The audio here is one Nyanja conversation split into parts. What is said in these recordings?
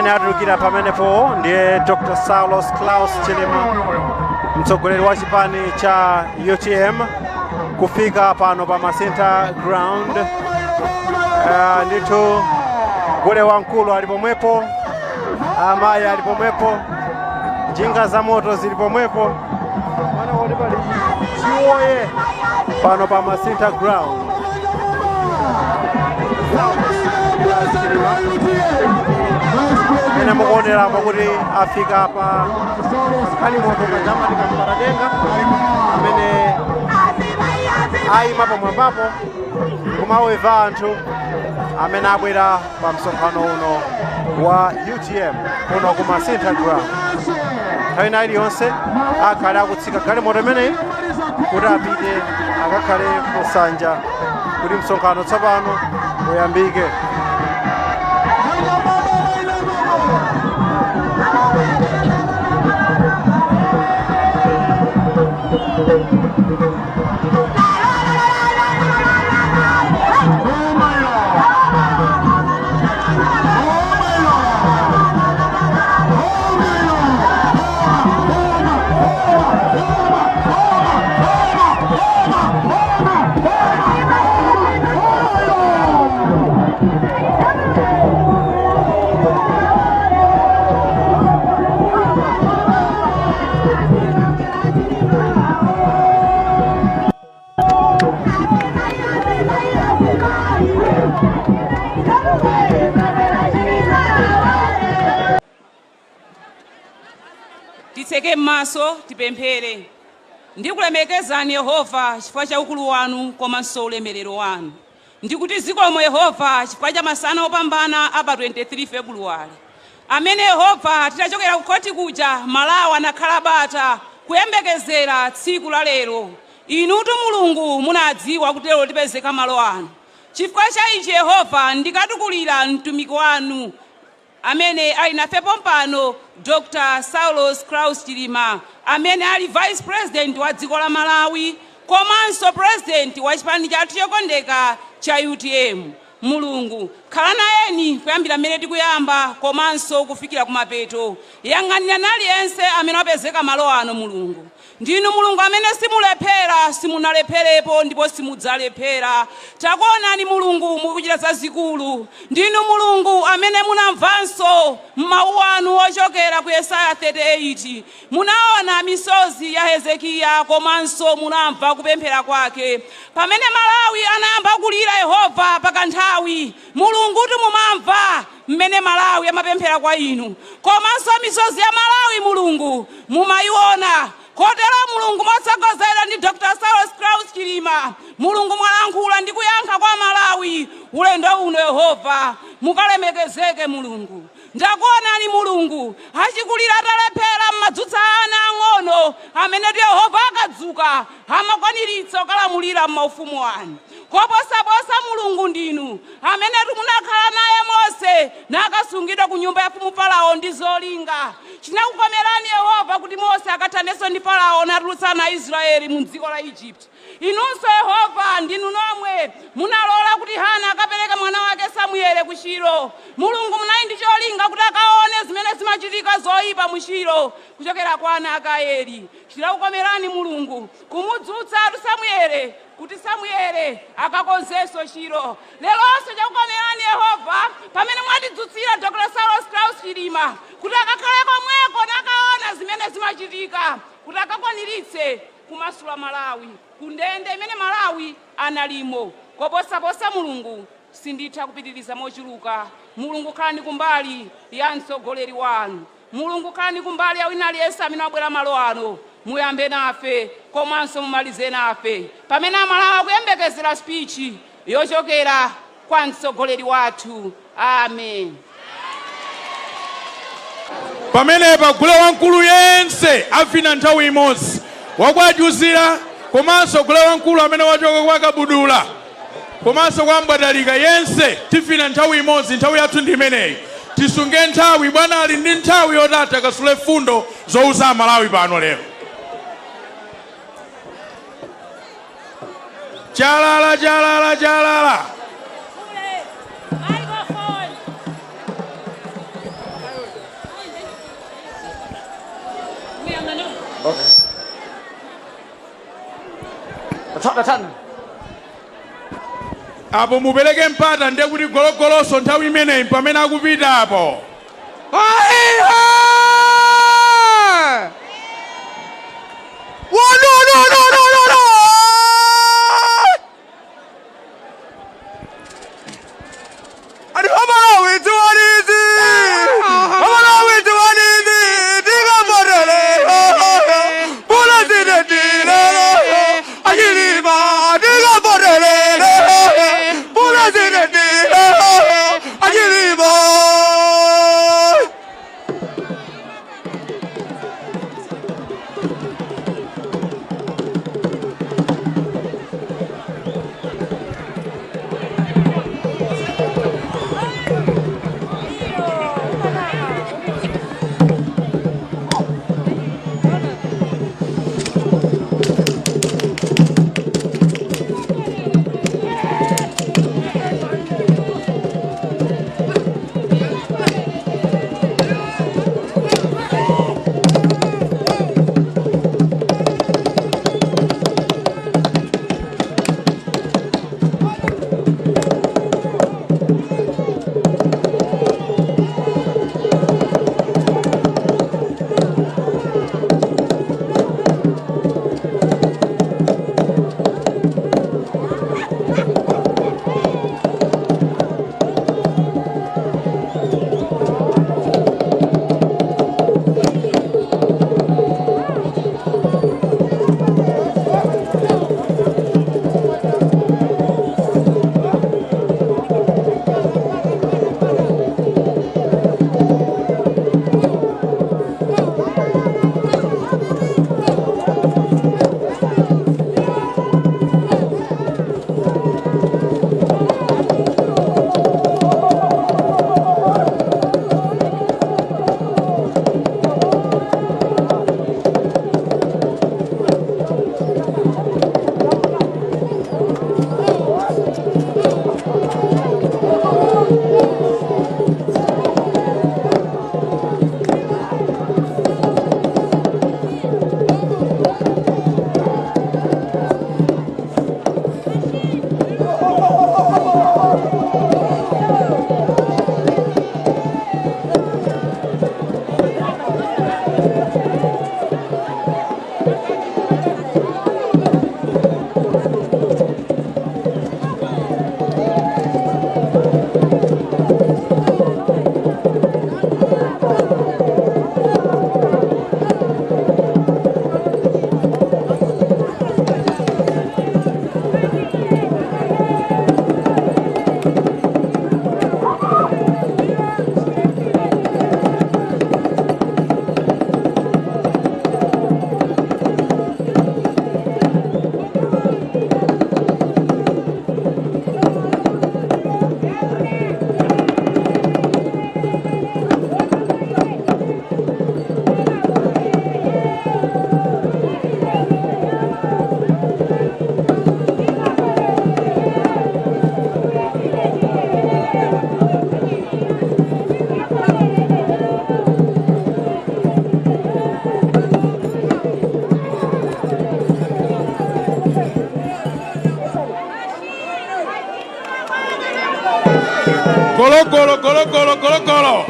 Amene atulukira pamenepo ndiye Dr Saulos Klaus Chilima, mtsogoleri wa chipani cha UTM, kufika pano pa Masintha Ground. Ndithu gule wamkulu ali pomwepo, amayi ali pomwepo, njinga za moto zili pomwepo. Mana kuti pali chiwoye pano pa Masintha Ground. Mene mukuoneramo kuti afika pa galimoto kajamati kamparadenga amene ayima pamwambapo kumaweva anthu amene abwera pa msonkhano uno wa UTM kuno ku Masintha Ground. Nthawi ina iliyonse akhale akutsika galimoto imeneyi kuti apite akakhale kusanja kuti msonkhano tsopano uyambike. Titseke m'maso, tipemphere. Ndikulemekezani Yehova chifukwa cha ukulu wanu komanso ulemerero wanu. Ndikuti zikomo Yehova chifukwa cha masana opambana a pa 23 Februwale, amene Yehova titachokera ku khoti kuja Malawi anakhala bata kuyembekezera tsiku la lero. Inutu Mulungu munadziwa kuti lero tipezeka malo ano. Chifukwa cha ichi Yehova ndikatukulira mtumiki wanu amene ali nafe pompano, Dr Saulos Klaus Chilima, amene ali Vice President wa dziko la Malawi komanso President wa chipani chathu chokondeka cha UTM. Mulungu, khala nayeni kuyambira mmene tikuyamba komanso kufikira kumapeto. Yang'anirani aliyense amene wapezeka malo ano. Mulungu, ndinu Mulungu amene simulephera, simunalepherepo ndipo simudzalephera. Takuonani Mulungu mukuchita zazikulu. Ndinu Mulungu amene munamvanso mawu anu ochokera ku Yesaya 38. Munaona misozi ya Hezekiya komanso munamva kupemphera kwake. Pamene Malawi anayamba kulira Yehova pakanthawi, Mulungutu mumamva mmene Malawi amapemphera kwa inu, komanso misozi ya Malawi Mulungu mumayiona. Kotero Mulungu, motsogozedwa ndi Dr Saulos Klaus Chilima, Mulungu mwalankhula ndi kuyankha kwa Malawi ulendo uno. Yehova, mukalemekezeke. Mulungu, ndakuonani Mulungu, achikulira atalephera mmadzutsa ana ang'ono amene ti Yehova akadzuka amakwaniritsa kukalamulira m'maufumu anu. Koposaposa Mulungu, ndinu amene munakhala naye Mose nakasungidwa ku nyumba ya mfumu Farao ndi zolinga. Chinakukomerani Yehova kuti Mose akathanenso ndi Farao natulutsa ana a Israeli mu dziko la Egypt. Inunso Yehova ndinu nomwe munalola kuti Hana akapereke mwana wake Samuele ku Shilo. Mulungu, munali ndi cholinga kuti akaone zimene zimachitika zoyipa mu Shilo kuchokera kwa ana ake a Eli. Chinakukomerani Mulungu kumudzutsa Samuele kuti Samuele akakonzenso Shilo. Leronso chakukomerani Yehova pamene mwatidzutsira Dr Saulos Klaus Chilima kuti akakhale komweko nakaona zimene zimachitika, kuti akakwaniritse kumasula Malawi ku ndende imene Malawi analimo. Koposaposa Mulungu, sinditha kupitiriza mochuluka. Mulungu, khalani kumbali ya mtsogoleri wanu. Mulungu, khalani kumbali ya wina aliyense amene wabwera malo ano. Muyambe nafe komanso mumalize nafe pamene Amalawi akuyembekezera speech yochokera kwa mtsogoleri wathu. Amen. Pamenepa gule wamkulu yense avina nthawi imodzi, wakwajuzira komanso gule wamkulu amene wachoka kwa Kabudula komanso kwa Mbwadalika, yense tivina nthawi imodzi. Nthawi yathu ndi imeneyi, tisunge nthawi. Bwana ali ndi nthawi yoti akasule fundo zouza Amalawi pano lero. Chalala, chalala, chalala. Microphone. Tatana. Apo mupereke mpata, ndiye kuti gologoloso nthawi imeneyi pamene akupita apo. Aiha! Oh, no, no, no, no, no, no! Ani Amalawi tiwanizi! Amalawi tiwanizi! Tingamborele! Pulezidenti! Achilima! Tingamborele! Pulezidenti! Achilima! Gologolo, gologolo, gologolo.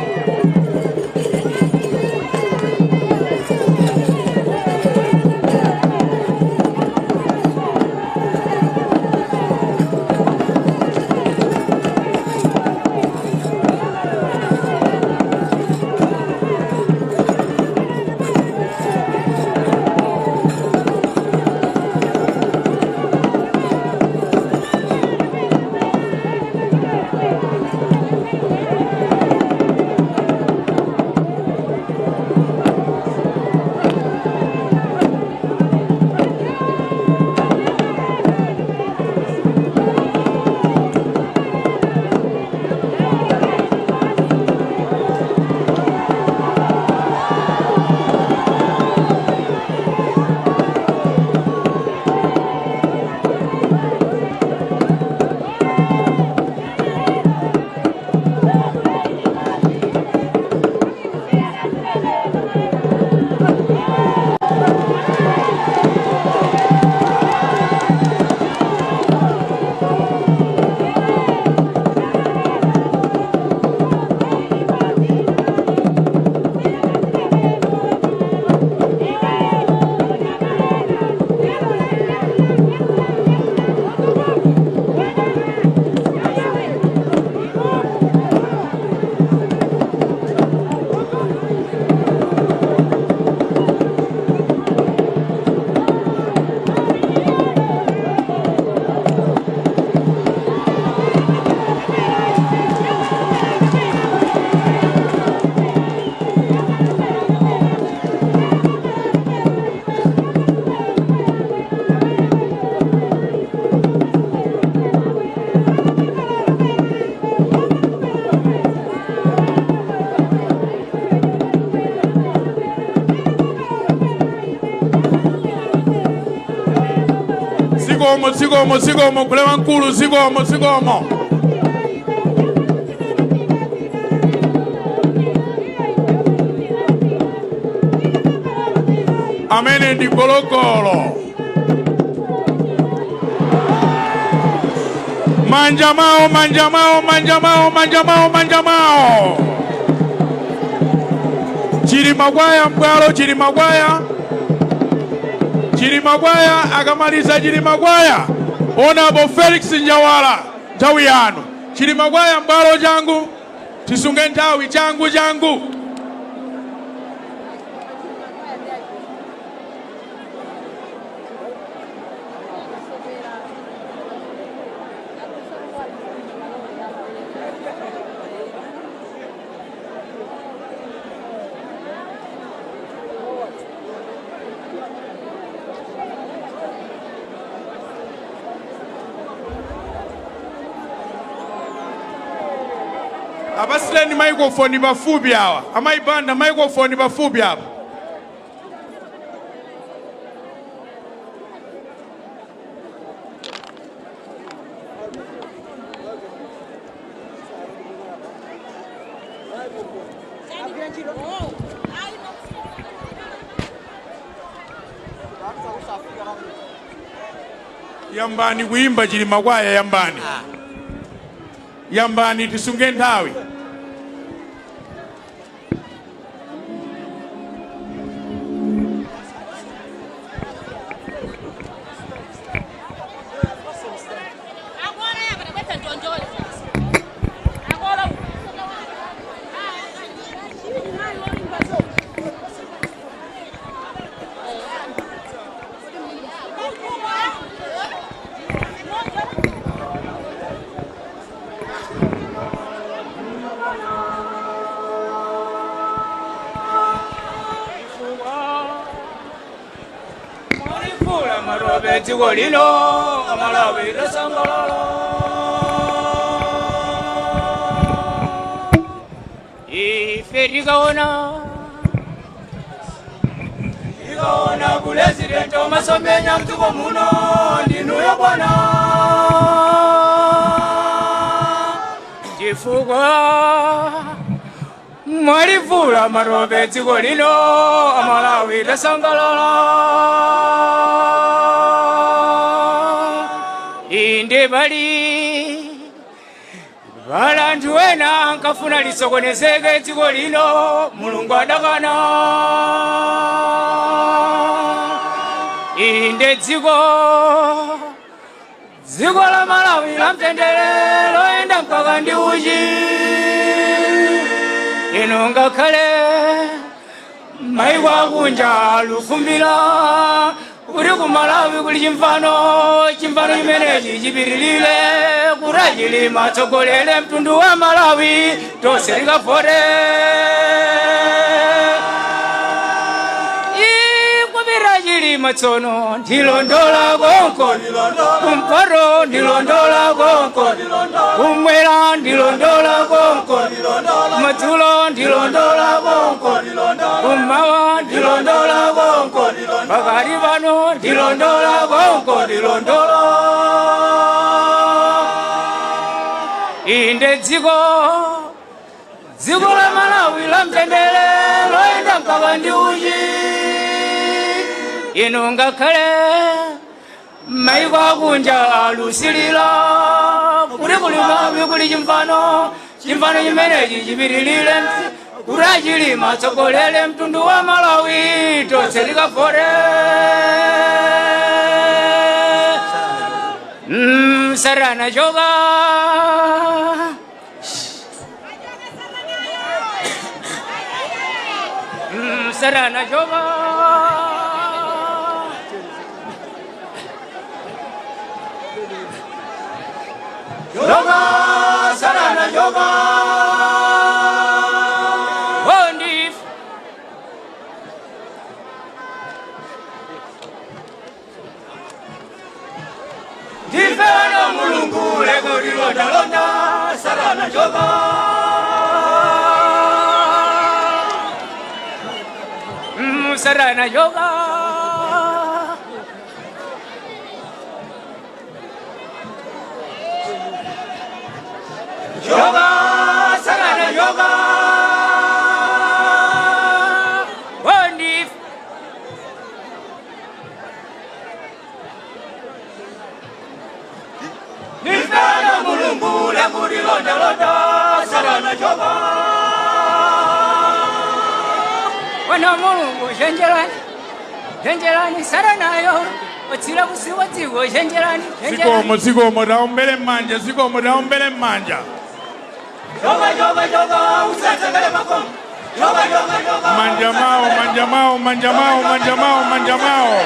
Zikomo, zikomo, zikomo, gule wamkulu, zikomo, zikomo. Amene ndi gologolo. Manja mawo, manja mawo, manja mawo, manja mawo, manja mawo. Chilima kwaya mbwalo, chilima kwaya, chilima kwaya. Akamaliza chilima kwaya, Honorable Felix Njawala, nthawi yanu. Chilima kwaya mbwalo, changu, tisunge nthawi, changu changu. Apatsireni microphone pafupi awa, amayipanda microphone pafupi apa. Yambani kuimba, chilima kwaya, yambani, yambani, tisunge nthawi. Agora é, para botar njonjole. Agora. Mwalivula matope dziko lino, Amalawi tasangalala. Ife tikaona pulezidenti omasomenya mdziko muno ndinuyo bwana, chifukwa mwalivula matope dziko lino, Amalawi tasangalala. Inde pali anthu ena ankafuna lisokonezeke dziko lino, Mulungu adakana. Inde dziko la Malawi la mtendere, loyenda mpaka ndi uchi. Ino ngakhale maiko akunja lufumbira kuti ku Malawi kuli chimfano, chimfano chimenechi chipitilire kuti achilima tsogolere mtundu wa Malawi, tonse tikavote. Ikupita chilima tsono, ndilondola konko, kumpoto ndilondola konko, kumwera ndilondola konko, madzulo ndilondola konko, kummawa ndilondola konko, pakati pano ndilondola konko, ndilondola. Inde dziko la Malawi la mtendere, loyenda mpaka ndi uchi. Inu ngakhale maiko akunja alusilira kuti kuli Malawi kuli chimfano, chimfano chimenechi chipitilire kuti achilima tsogolere mtundu wa Malawi, tonse tikavote. Sarana choka. Sarana choka. Choka, sarana choka. Ondif. Ndifeno Mulungu leko lilondalonda, sarana choka. Sarana choka. Mwana Mulungu chenjerani, chenjerani satanayo otsira kusiwa dziko, chenjerani, chenjerani. Zikomo, zikomo, taombere m'manja. Zikomo, taombere m'manja. Manja mawo, manja mawo, manja mawo, manja mawo, manja mawo.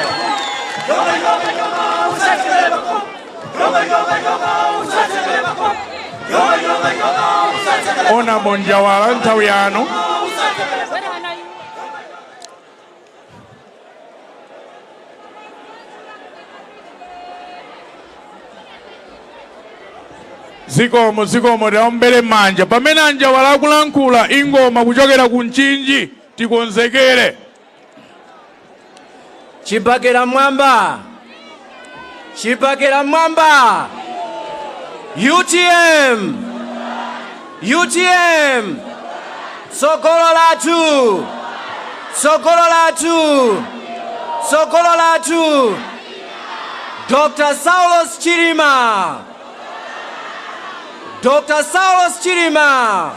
Ona bonjawala nthawi yanu. Satanayo. Zikomo, zikomo, taombere m'manja. Pamene anjawala akulankhula, ingoma kuchokera ku Mchinji, tikonzekere. Chibakera mwamba, chibakera mwamba! UTM, UTM! Tsogolo lathu, tsogolo lathu, tsogolo lathu! Dr Saulos Chilima, Dr Saulos Chilima!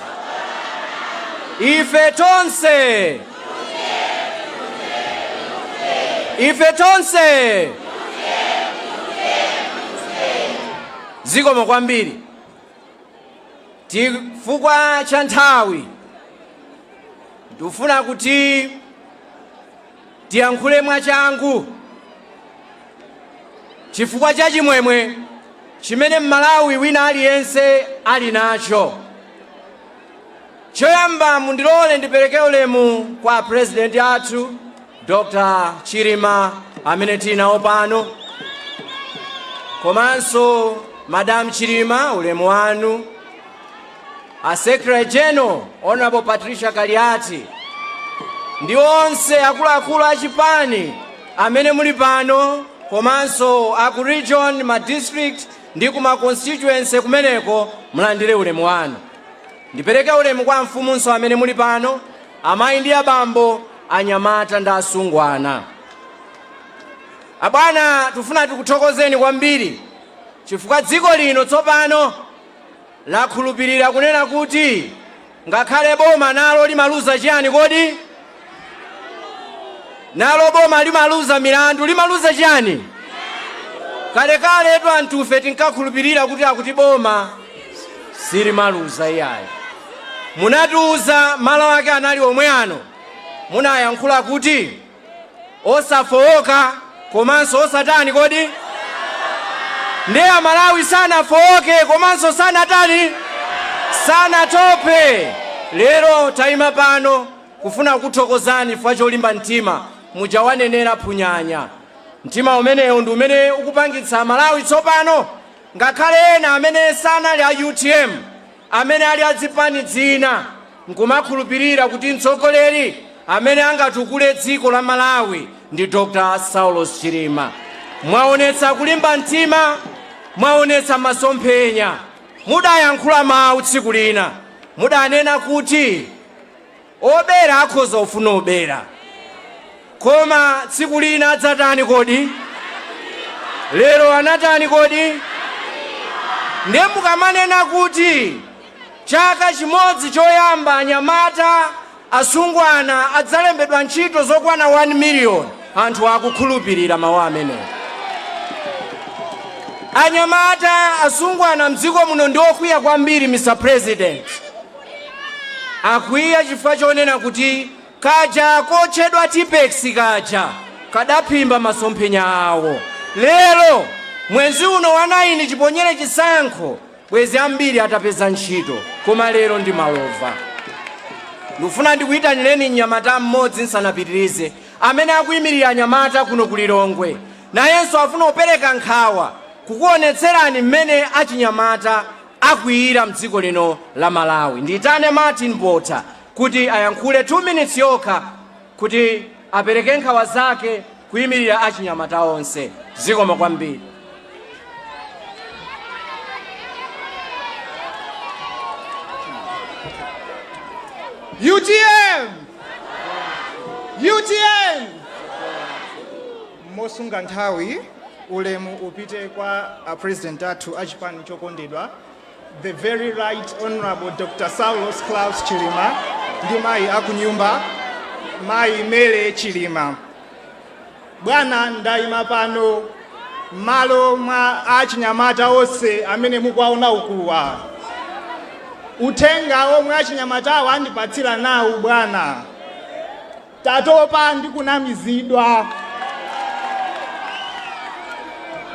Ife tonse, ife tonse! Zikomo kwambiri. Chifukwa cha nthawi, ndikufuna kuti tiyankhule mwachangu chifukwa cha chimwemwe chimene Mmalawi wina aliyense ali nacho. Choyamba, mundilole ndipereke ulemu kwa Purezidenti athu Dr Chilima amene tili nawo pano, komanso Madam Chilima, ulemu wanu, a Secretary General Honorable Patricia Kaliati ndi onse akuluakulu a chipani amene muli pano, komanso aku region, ma district ndi kuma constituency kumeneko, mulandire ulemu wanu. Ndipereke ulemu kwa mfumunso amene muli pano, amayi ndi abambo, anyamata ndi asungwana. Abwana, tifuna tikuthokozeni kwambiri chifukwa dziko lino tsopano lakhulupirira kunena kuti ngakhale boma nalo limaluza chiyani kodi? Nalo boma limaluza milandu, limaluza chiyani? Kalekale tu anthufe tinkakhulupirira kuti akuti boma silimaluza. Iyayi, munatiuza, malo ake anali omwe ano, munayankhula kuti osafowoka komanso osatani kodi? Ndiye Amalawi sanafowoke komanso sanatani? Sanatope. Lero tayima pano kufuna kuthokozani chifukwa cholimba mtima muja wanenera phunyanya. Mtima umenewu ndi umene ukupangitsa Amalawi tsopano, ngakhale ena amene sanali a UTM, amene ali adzipani dzina, nkumakhulupirira kuti mtsogoleri amene angatukule dziko la Malawi ndi Dr Saulos Chilima. Mwaonetsa kulimba mtima, mwaonetsa masomphenya. Mudayankhula mawu tsiku lina, mudanena kuti obera akhoza kufuna obera, koma tsiku lina adzatani kodi? Lero anatani kodi? Ndiye mukamanena kuti chaka chimodzi choyamba anyamata, asungwana adzalembedwa ntchito zokwana 1 million, anthu akukhulupirira mawu amenewo. Anyamata, asungwana mdziko muno ndi okwiya kwambiri. Mr President, akwiya chifukwa chonena kuti kaja kotchedwa Tipex kaja kadaphimba masomphenya awo. Lero mwezi uno wa 9 chiponyere chisankho, bwezi ambiri atapeza ntchito, koma lero ndi malova. Ndikufuna ndikuyitanireni mnyamata mmodzi nsanapitirize, amene akuyimirira anyamata kuno ku Lilongwe. Nayenso afuna kupereka nkhawa, kukuonetserani mmene achinyamata akwiyira mdziko lino la Malawi. Ndiyitane Martin Bota kuti ayankhule 2 minutes yokha kuti apereke nkhawa zake kuyimirira achinyamata onse. Zikomo kwambiri. UTM! UTM! Mosunga nthawi, ulemu upite kwa a President athu a chipani chokondedwa, the very Right Honorable Dr. Saulos Klaus Chilima ndi mayi akunyumba. Mayi Mary Chilima. Bwana, ndayima pano m'malo mwa achinyamata onse amene mukuwaona ukuwa. Uthenga omwe achinyamatawa andipatsira nawu, bwana, tatopa ndi kunamizidwa.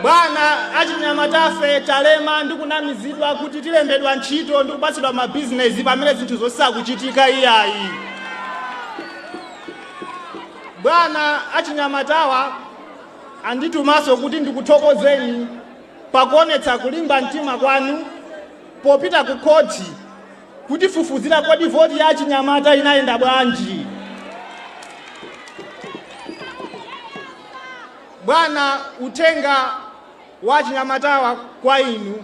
Bwana, achinyamatafe talema ndi kunamizidwa kuti tilembedwa ntchito ndi kupatsidwa mabizinesi pamene zinthu zosakuchitika iyayi. Bwana, achinyamatawa anditumanso kuti ndikuthokozeni pakuonetsa kulimba mtima kwanu popita ku khoti kutifufuzira kodi voti ya achinyamata inayenda bwanji. Bwana, uthenga wa achinyamatawa kwa inu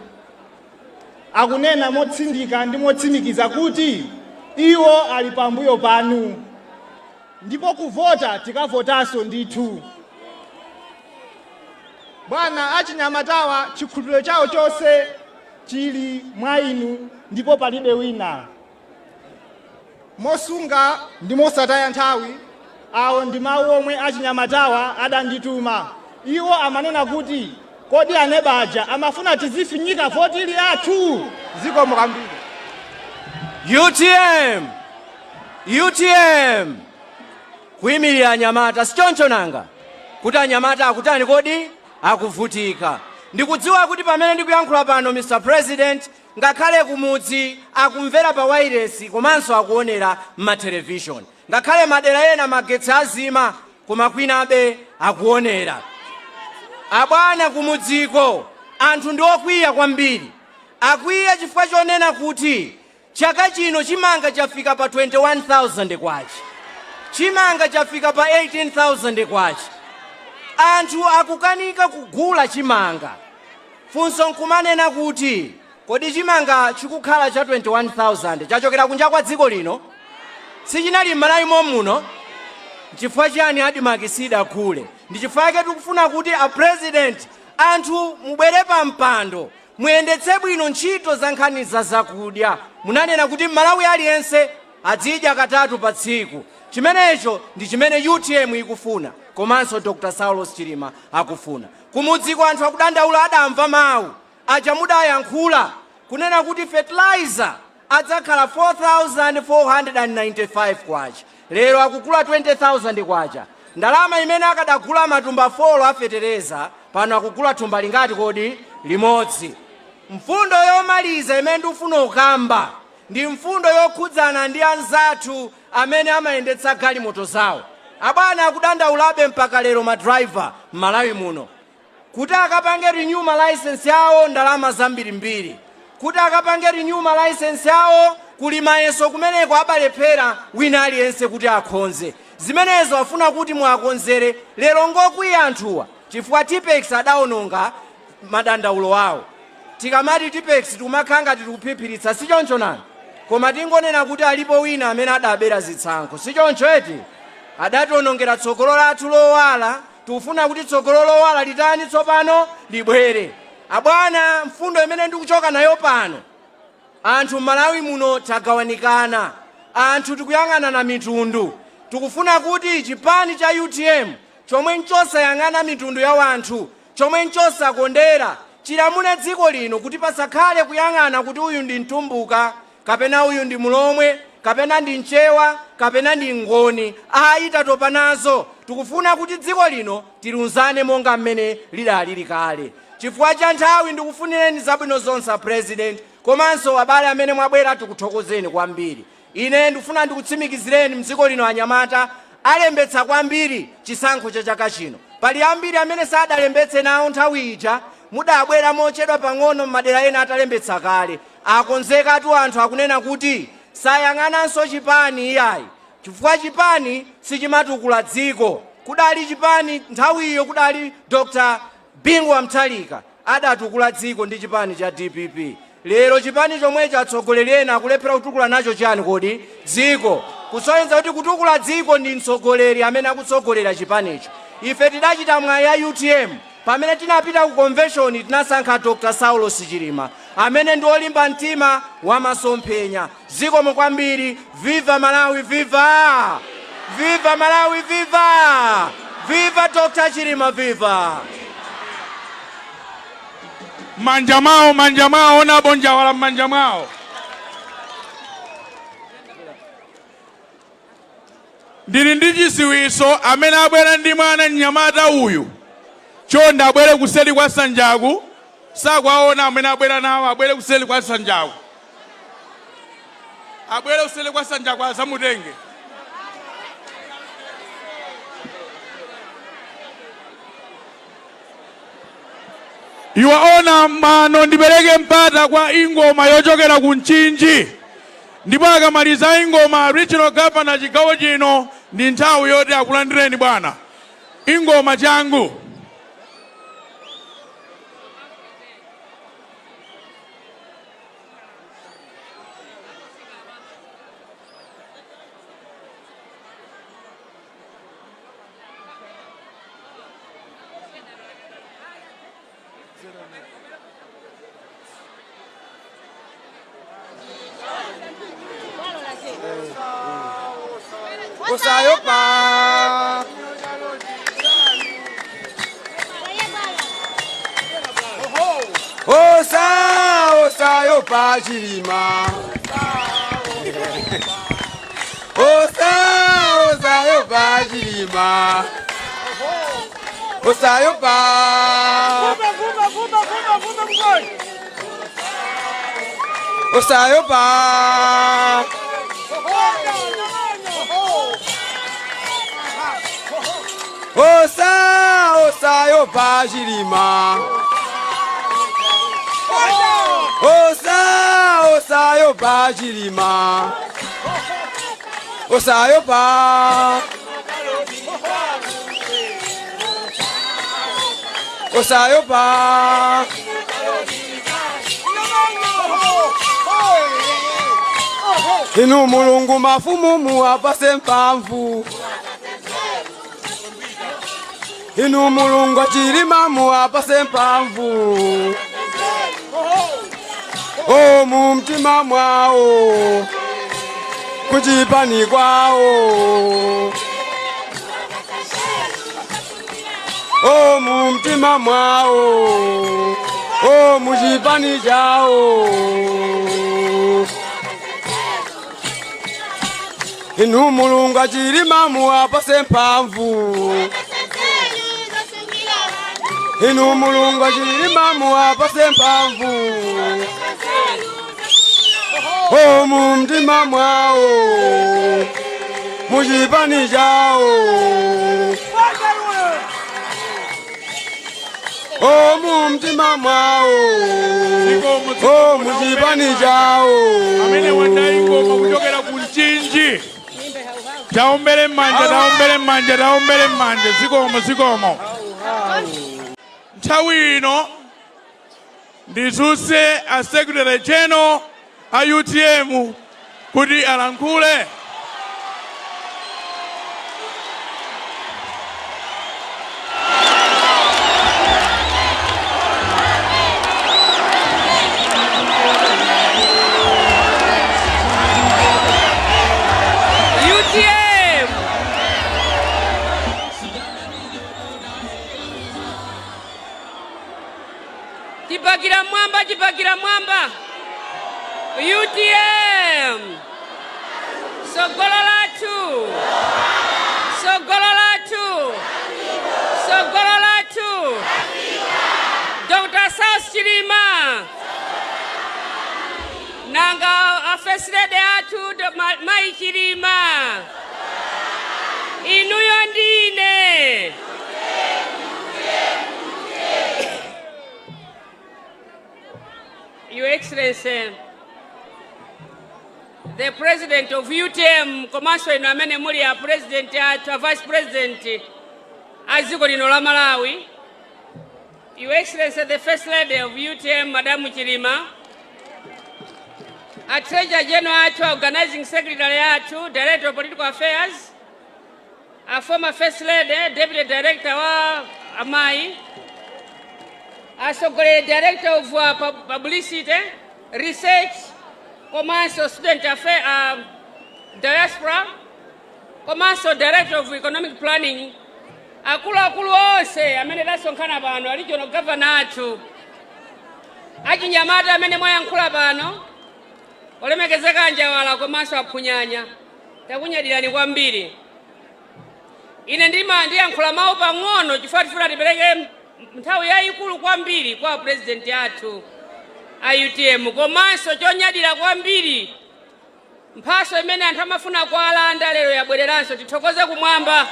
akunena motsindika ndi motsimikiza kuti iwo ali pambuyo panu, ndipo kuvota tikavotanso ndithu. Bwana, achinyamatawa chikhulupiriro chawo chonse chili mwa inu ndipo palibe wina. Mosunga ndi mosataya nthawi, awo ndi mawu omwe achinyamatawa adandituma. Iwo amanena kuti kodi anebaja amafuna tizifinyika voti ili yathu? Zikomo kwambiri. UTM, UTM, kuyimirira anyamata, sichoncho nanga? Kuti anyamata akutani kodi? Akuvutika. Ndikudziwa kuti pamene ndikuyankhula pano, Mr President, ngakhale kumudzi akumvera pa wairesi komanso akuonera m'mathelevishoni. Ngakhale madera ena magetsi azima, koma kwinabe akuonera. Abwana, kumudziko anthu ndi okwiya kwambiri. Akwiya chifukwa chonena kuti chaka chino chimanga chafika pa 21,000 kwacha, chimanga chafika pa 18,000 kwacha. Anthu akukanika kugula chimanga. Funso nkumanena kuti kodi chimanga chikukhala cha 21,000 chachokera kunja kwa dziko lino? Sichinali m'Malawi muno? Nchifukwa chiyani ADMARC sidagule? Ndi chifukwa chake tikufuna kuti a President, anthu mubwere pa mpando, muyendetse bwino ntchito za nkhani za zakudya. Munanena kuti Mmalawi aliyense adzidya katatu pa tsiku. Chimenecho ndi chimene UTM ikufuna komanso Dr Saulos Chilima akufuna. Kumudziko anthu akudandaula, adamva mawu aja mudayankhula kunena kuti fertilizer adzakhala 4495 kwacha, lero akugula 20,000 kwacha. Ndalama imene akadagula matumba 4 a fetereza, pano akugula thumba lingati kodi? Limodzi. Mfundo yomaliza imene ndikufuna kukamba ndi mfundo yokhudzana ndi anzathu amene amayendetsa galimoto zawo. Abwana, akudandaulabe mpaka lero madraiva m'Malawi muno kuti akapange renew ma license yawo ndalama zambirimbiri, kuti akapange renew ma license yawo kuli mayeso kumeneko abalephera wina aliyense kuti akhonze. Zimenezo afuna kuti muakonzere. Lero ngokwiya anthuwa chifukwa Tipex adawononga madandaulo awo. Tikamati Tipex tikumakhala ngati tikuphiphiritsa, sichoncho nani? Koma tingonena kuti alipo wina amene adabera zitsankho, sichoncho eti? Adationongera tsogolo lathu lowala. Tikufuna kuti tsogolo lowala litani tsopano? Libwere. Abwana, mfundo imene ndikuchoka nayo pano, anthu m'Malawi muno tagawanikana, anthu tikuyang'anana mitundu. Tikufuna kuti chipani cha UTM, chomwe nchosayang'ana mitundu ya wanthu, chomwe nchosakondera, chilamule dziko lino, kuti pasakhale kuyang'ana kuti uyu ndi Mtumbuka kapena uyu ndi Mulomwe kapena ndi Mchewa kapena ndi Ngoni. Ayi, tatopa nazo. Tikufuna kuti dziko lino tilunzane monga mmene lidalili kale. Chifukwa cha nthawi, ndikufunireni zabwino zonse a President, komanso abale amene mwabwera, tikuthokozeni kwambiri. Ine ndikufuna ndikutsimikizireni, mdziko lino anyamata alembetsa kwambiri chisankho cha chaka chino. Pali ambiri amene sadalembetse nawo nthawi ija, mudabwera mochedwa pang'ono, m'madera ena atalembetsa kale. Akonzekatu anthu, akunena kuti sayang'ananso chipani iyayi, chifukwa chipani sichimatukula dziko. Kudali chipani nthawiyo, kudali Dr Bingu wa Mutharika, adatukula dziko ndi chipani cha DPP. Lero chipani chomwecho atsogoleri ena akulephera kutukula nacho chani kodi? Dziko. Kusonyeza kuti kutukula dziko ndi mtsogoleri amene akutsogolera chipanicho. Ife tidachita mwayi ya UTM, pamene tinapita ku convention tinasankha Dr Saulos Chilima amene ndi olimba mtima, wamasomphenya. Zikomo kwambiri. Viva Malawi, viva, viva! Viva Malawi, viva! Viva Dr. Chilima, viva! Manja mwawo, manja mwawo, onapo Njawala m'manja mwawo. Ndili ndi chiziwiso, amene abwera ndi mwana mnyamata uyu, chonde abwere kuseli kwa sanjaku. Sakwaona amene abwera nawo, abwere kuseli kwa sanjaku, abwere kuseli kwa sanjaku azamutenge. Iwaona mano. Ndipereke mpata kwa ingoma yochokera ku Mchinji, ndipo akamaliza ingoma, regional governor chigawo chino ndi nthawi yoti akulandireni bwana. Ingoma, changu. Osayopa. Osa, osayopa Chilima. Osa, osayopa Chilima. Osayopa. Osayopa. Osa, osayopa Chilima. Osa, osayopa Chilima. Osayopa. Osayopa. Inu Mulungu mafumu muwapase mphamvu. Inu Mulungu Chilima muwapase mphamvu. O mu mtima mwawo, kuchipani kwawo. O mu mtima mwawo, o muchipani chawo. Inu Mulungu Chilima muwapase mphamvu. Inu Mulungu Chilima muwapase mphamvu. O mu mtima mwawo, muchipani chawo. O mu mtima mwawo, o muchipani chawo. Amene wanda ingoma kuchokera ku Mchinji, taombere m'manja, taombere m'manja, taombere m'manja. Zikomo, zikomo. Nthawi ino ndizuse a secretary general a UTM kuti alankhule. UTM. Chipakira mwamba, chipakira mwamba. UTM. Sogolo lathu. Sogolo lathu. Sogolo lathu. Dr. Saulos Chilima. Nanga a first lady athu Mai Chilima. Inuyo ndine. Your Excellency, the President of UTM, komanso inu amene muli a President athu, a Vice President a dziko lino la Malawi, Your Excellency, the First Lady of UTM, Madam Chilima, a Treasurer General athu, Organizing Secretary athu, Director of Political Affairs, a former First Lady, Deputy Director wa Amayi, atsogoleri, Director of Publicity, Research, komanso Student Affair, Diaspora, Komanso Director of Economic Planning, akuluakulu onse amene tasonkhana pano, a Regional Governor athu, achinyamata amene mwayankhula pano, olemekezeka Anjawala komanso Aphunyanya, takunyadirani kwambiri. Ine ndima ndiyankhula mawu pang'ono chifukwa tifuna tipereke nthawi yayikulu kwambiri kwa Purezidenti athu a UTM. Komanso chonyadira kwambiri, mphaso imene anthu amafuna kualanda lero yabwereranso. Tithokoze kumwamba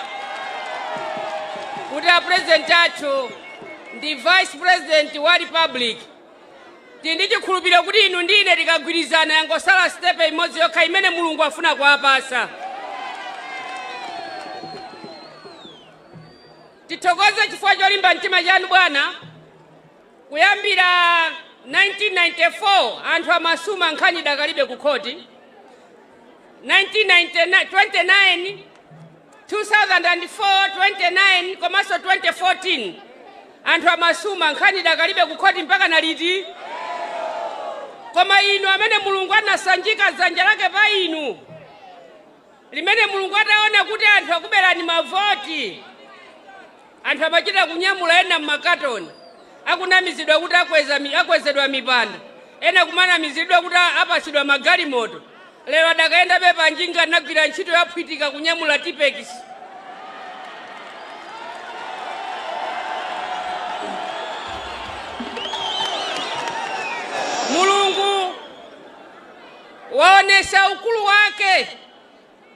kuti a President athu ndi Vice President wa Republic. Tili ndi chikhulupiriro kuti inu ndi ine tikagwirizana, yangosala step imodzi yokha imene Mulungu afuna kuwapasa. Tithokoze chifukwa cholimba mtima chanu, bwana. Kuyambira 1994 anthu amasuma, nkhani dakalibe ku khoti. 1999, 29, 2004, 29 komanso 2014, anthu amasuma, nkhani dakalibe ku khoti mpaka na liti. Koma inu amene Mulungu anasanjika dzanja lake pa inu, limene Mulungu ataona kuti anthu akuberani mavoti, anthu amachita kunyamula ena mmakatoni, akunamizidwa kuti akwezedwa mipanda, ena kumanamizidwa kuti apasidwa magalimoto, lero adakayendabe panjinga, anagwira ntchito yaphwitika kunyamula Tipp-Ex. Mulungu waonesa ukulu wake.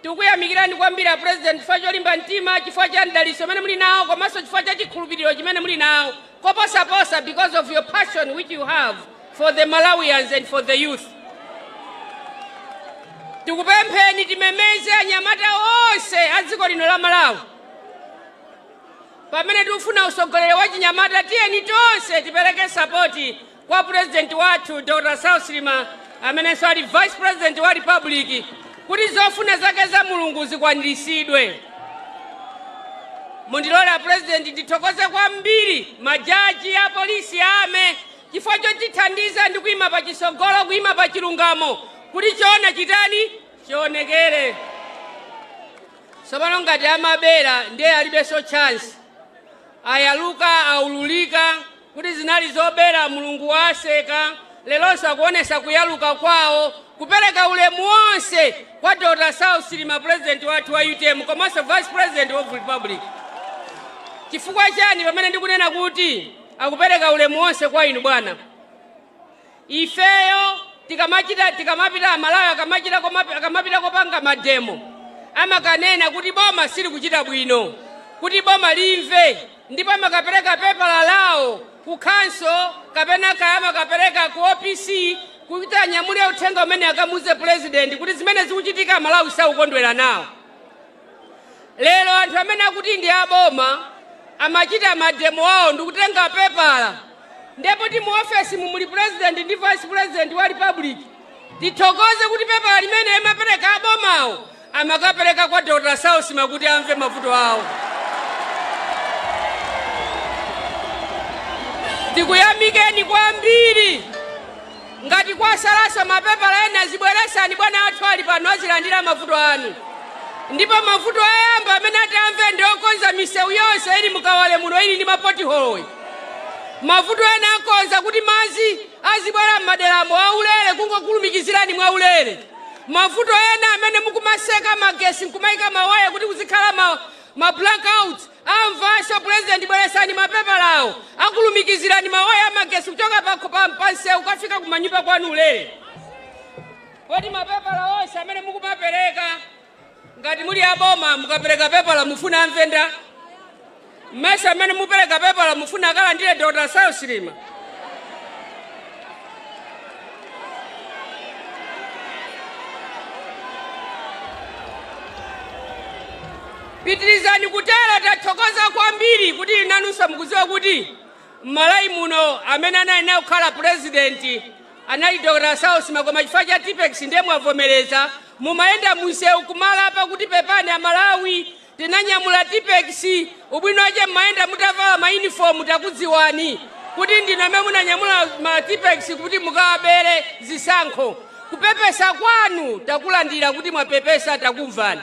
Tikuyamikirani kwambiri a President chifukwa cholimba mtima, chifukwa cha mdalitso umene muli nawo, komanso chifukwa cha chikhulupiriro chimene muli nawo, koposaposa because of your passion which you have for the Malawians and for the youth. Tikupempheni timemeze anyamata onse a dziko lino la Malawi. Pamene tikufuna usogoleri wa chinyamata, tiyeni tonse tipereke support kwa President wathu Dr Saulos Chilima, amenenso ali Vice President wa Republic, kuti zofuna zake za Mulungu zikwaniritsidwe. Mundilole a President ndithokoze kwambiri majaji, a polisi, ame chifukwa chotithandiza ndi kuyima pa chisogolo, kuyima pa chilungamo kuti choona chitani chionekere. Tsopano ngati amabera ndiye alibenso chance, ayaluka, aululika kuti zinali zobera. Mulungu waseka, leronso akuonesa kuyaluka kwawo, kupereka ulemu wonse kwa Dr Saulos Chilima, President wathu wa UTM komanso Vice President of Republic. Chifukwa chani pamene ndikunena kuti akupereka ulemu wonse kwa inu, bwana? Ifeyo tikamachita, tikamapita, Amalawi akamachita, akamapita kopanga mademo, amakanena kuti boma silikuchita bwino, kuti boma limve, ndipo amakapereka pepala lawo ku council kapena kaya amakapereka ku OPC kuti anyamule uthenga umene akamuze President kuti zimene zikuchitika Malawi saukondwera nawo. Lero anthu amene akuti ndi aboma amachita mademo awo ndikutenga pepala, ndipo ti mu ofesi muli President ndi Vice President wa Republic. Tithokoze kuti pepala limene amapereka abomawo amakapereka kwa Dr Saulos kuti amve mavuto awo. Tikuyamikeni kwambiri. Ngati kwasalaso mapepala ena, zibweresani, bwana athu ali pano, azilandira mavuto anu. Ndipo mavuto ayamba amene atamve ndi okonza misewu yonse ili mukawale muno ili ndi mapothole. Mavuto ena akonza kuti madzi azibwera m'maderamo aulere, kungokulumikizirani mwaulere. Mavuto ena amene mukumaseka magesi nkumayika mawaya kuti kuzikhala ma blackout, amvanso President. Bweresani mapepalawo, akulumikizirani mawaya amagesi kuchoka pa msewu kukafika kumanyumba kwanu ulere. Kodi mapepala onse amene mukumapereka, ngati muli aboma, mukapereka pepala mufuna amvenda mmese amene mupereka pepala mufuna akalandire Dr Saulos Chilima? Pitirizani kutero. Tathokoza kwambiri kuti nanunso mukudziwa kuti m'Malawi muno amene anali naye kukhala President anali Dr Saulos, koma chifukwa cha Tipp-Ex ndiye mwavomereza. Mumayenda munsewu kumalapa kuti pepani Amalawi, tinanyamula Tipp-Ex. Ubwino wache mmayenda mutavala mauniform, takudziwani kuti ndinu amene munanyamula ma Tipp-Ex kuti mukawabere zisankho. Kupepesa kwanu takulandira kuti mwapepesa, takumvani.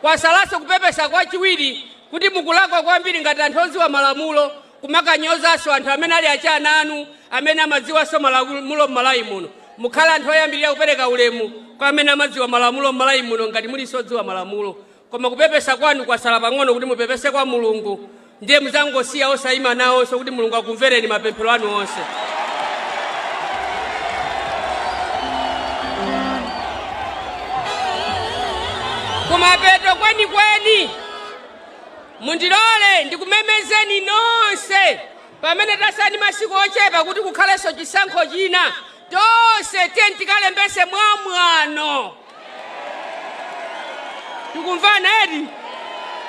Kwasalanso kupepesa kwachiwiri kuti mukulakwa kwambiri ngati anthu odziwa malamulo kumakanyozanso anthu amene ali achana anu amene amadziwanso malamulo m'Malawi muno. Mukhale anthu oyambirira kupereka ulemu kwa amene amadziwa malamulo m'Malawi muno ngati mulinso odziwa malamulo. Koma kupepesa kwanu kwasala pang'ono kuti mupepese kwa Mulungu, ndiye muzangosiya osayima nawonso kuti Mulungu akumvereni mapemphero anu onse. Kumapeto kwenikweni, mundilole ndikumemezeni nonse pamene tasala ndi masiku ochepa kuti kukhalenso chisankho china, tonse tiyeni tikalembese mwamwano. Tikumvana eti?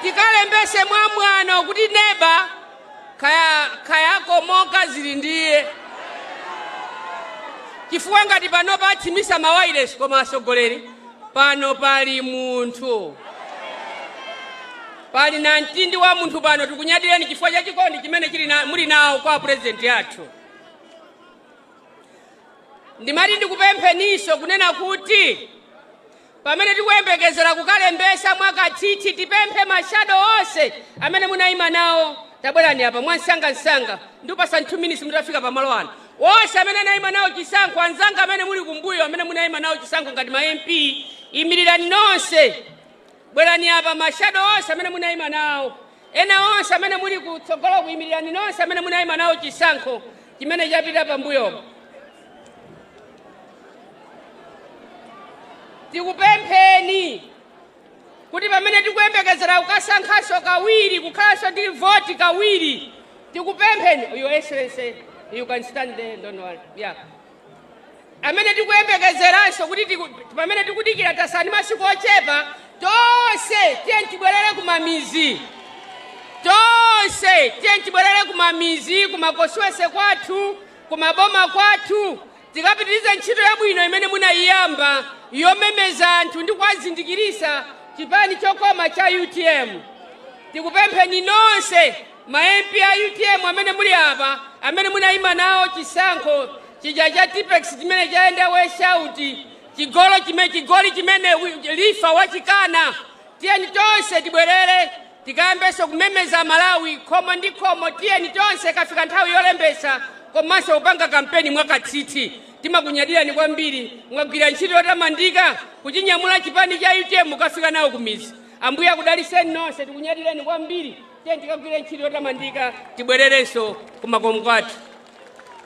Tikalembese mwamwano kuti neba kaya kaya komoka zili ndiye, chifukwa ngati pano pathimisa mawayilesi, koma atsogoleri pano pali munthu, pali na mtindi wa munthu pano. Tikunyadireni chifukwa cha chikondi chimene chili na, muli nawo kwa purezidenti athu. Ndimati ndikupempheninso kunena kuti pamene tikuyembekezera kukalembesa mwakathithi, tipemphe ma shadow onse amene munayima nawo, tabwerani apa mwansangansanga. Ndikupasa 2 minutes mutafika pamalo ano. Onse amene anayima nawo chisankho, anzanga amene muli kumbuyo, amene munayima nawo chisankho ngati ma MP, imirirani nonse, bwerani apa. Ma shadow onse amene munayima nawo, ena onse amene muli kutsogolo, kuyimirirani nonse amene munayima nawo chisankho chimene chapita pambuyopo. Tikupempheni kuti pamene tikuyembekezera kukasankhanso kawiri, kukhalanso ndi voti kawiri, tikupempheni. Your Excellency, you can stand there, don't worry. Yeah, amene tikuyembekezeranso kuti pamene tikudikira, tasala ndi masiku ochepa, tonse tiye tibwerere kumamizi, tonse tiye tibwerere kumamizi, kumakoswese kwathu, kumaboma kwathu, tikapitirize ntchito yabwino imene munayiyamba yomemeza anthu ndi kuwazindikirisa chipani chokoma cha UTM. Tikupempheni nonse ma MP a UTM amene muli apa, amene munayima nawo chisankho chija cha Tipp-Ex chimene chayenda wash out, chigolo chimene, chigoli chimene lifa wachikana, tiyeni tonse tibwerere tikayambenso kumemeza Malawi khomo ndi khomo. Tiyeni tonse kafika nthawi yolembesa komanso kupanga kampeni mwakathithi. Timakunyadirani kwambiri, mwagwira ntchito yotamandika kuchinyamula chipani cha UTM mukafika nawo kumizi. Ambuye akudaliseni nonse, tikunyadireni kwambiri. Tiyeni tikagwire ntchito yotamandika, tibwererenso kumakomo kwathu.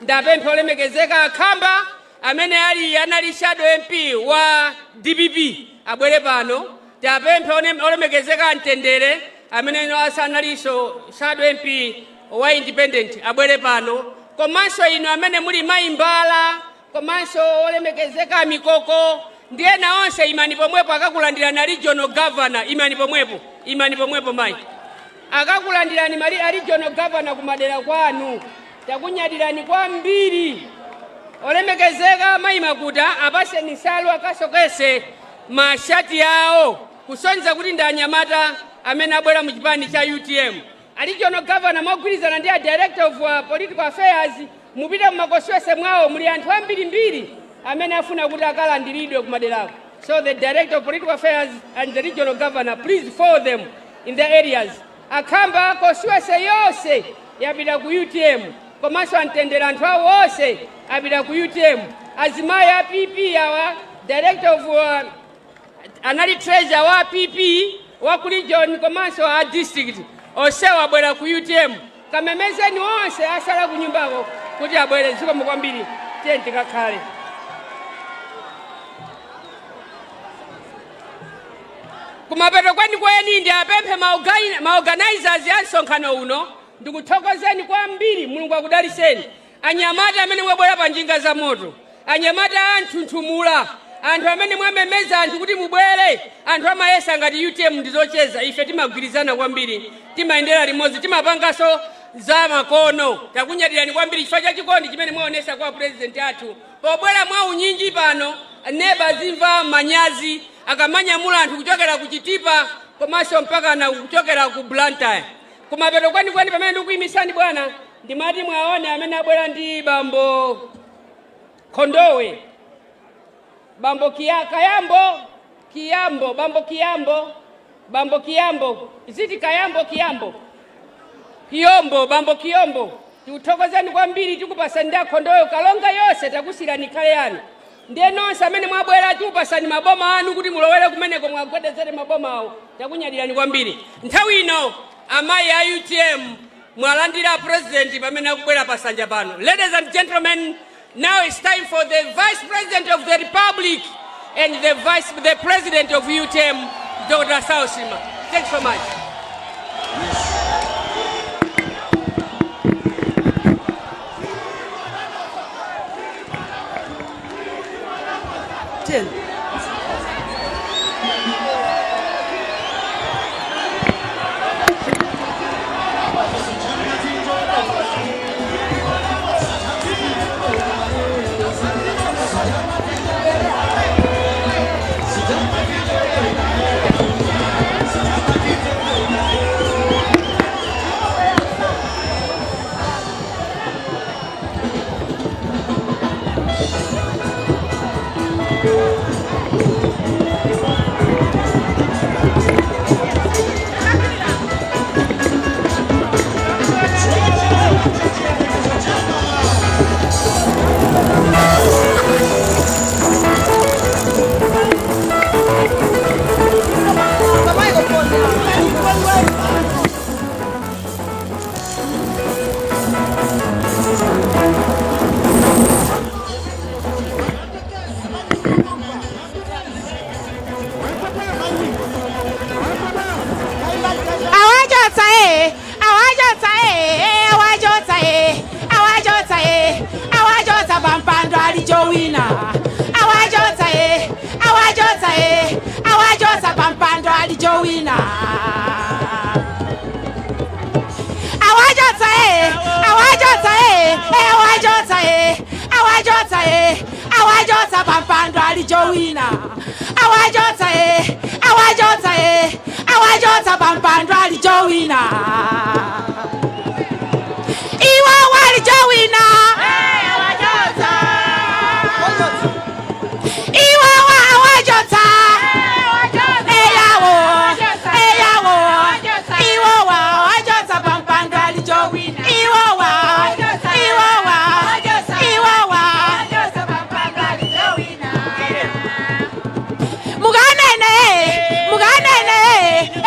Ndapempha olemekezeka Akhamba amene ali anali shadow MP wa DPP abwere pano. Tapempha olemekezeka Amtendere amene asanalinso shadow MP wa independent abwere pano, komanso inu amene muli mayimbala, komanso olemekezeka Mikoko ndi ena onse, imani pomwepo, akakulandirani a regional governor. Imani pomwepo, imani pomwepo mayi, akakulandirani mali a regional governor kumadera kwanu. Takunyadirani kwambiri. Olemekezeka mayi Makuta, apaseni nsalu akasokese mashati awo kusonyeza kuti ndi anyamata amene abwera mu chipani cha UTM. A regional governor mogwirizana ndi a director of political affairs, mupite mumakoswese mwawo, muli anthu ambirimbiri amene afuna kuti akalandiridwe kumaderako. So the director of political affairs and the regional governor, please follow them in the areas. Akhamba, koswese yonse yapita ku UTM, komanso Amtendere, anthu awo onse apita ku UTM. Azimayi a PP awa, director of anali treasurer wa PP wa ku region komanso a district, onsewo abwera ku UTM. Kamemezeni onse asala ku nyumbako kuti abwere. Zikomo kwambiri, tiye tikakhale. Kumapeto kwenikweni, ndi apemphe ma organizers a msonkhano uno, ndikuthokozeni kwambiri, Mulungu akudaliseni. Anyamata amene mwabwera pa njinga za moto, anyamata a nthunthumula, anthu amene mwamemeza anthu kuti mubwere. Anthu amayesa ngati UTM ndizocheza. Ife timagwirizana kwambiri, timayendera limodzi, timapanganso za makono. Takunyadirani kwambiri chifukwa cha chikondi chimene mwaonesa kwa purezidenti athu pobwera mwa unyinji pano. Neba zimva manyazi akamanyamula anthu kuchokera ku Chitipa komanso mpaka na kuchokera ku Blantyre. Kumapeto kwenikweni, pamene ndikuyimisani bwana, ndimati mwaone amene abwera ndi bambo Khondowe, bambo Kiyambo, Kiyambo, bambo Kiyambo. Bambo Kiyambo, ziti Kayambo, Kiyambo, Kiyombo, Bambo Kiyombo, tikuthokozani kwambiri. Tikupasani ndi akhondoyo Kalonga yonse, takusirani khale yanu. Ndiye nonse amene mwabwera, tikupasani maboma anu kuti mulowere kumeneko, mwagwedezere maboma awo. Takunyadirani kwambiri. Nthawi ino amayi a UTM mwalandira President pamene akubwera pasanja pano. Ladies and gentlemen, now it's time for the Vice President of the Republic and the President of UTM, Dr. Saulos Chilima. Thanks so much. Ten. Awachotsa e, awachotsa e, awachotsa e, awachotsa e, awachotsa pampando alichowina. Awachotsa e, awachotsa e, awachotsa pampando alichowina. Awachotsa e, awachotsa e, awachotsa e, awachotsa e, awachotsa pampando alichowina. Awachotsa e, awachotsa e, awachotsa pampando alichowina. Iwo walichowina, iwo awachotsa eyawo eyawo, iwo awachotsa pampando alichowina. Iwo wa, iwo wa, iwo wa. Mukanene, mukanene,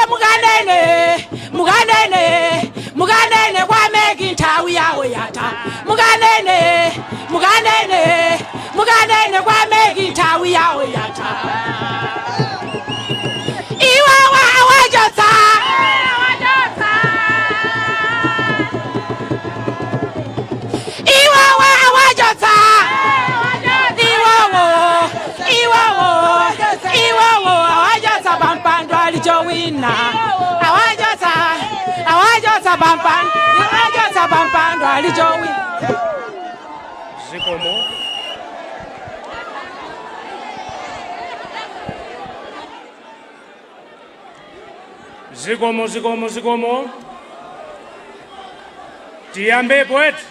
mukanene, mukanene, mukanene kwa MEC, nthawi yawo yatha. Mukanene, mukanene, mukanene kwa MEC, nthawi yawo yatha. Iwawa awachotsa, iwawa awachotsa, iwawo, iwawo, iwawo awachotsa pampando alichowina. Awachotsa, awachotsa pampando, awachotsa pampando alichowina. Zikomo. Zikomo, zikomo, zikomo. Tiyambepo eti?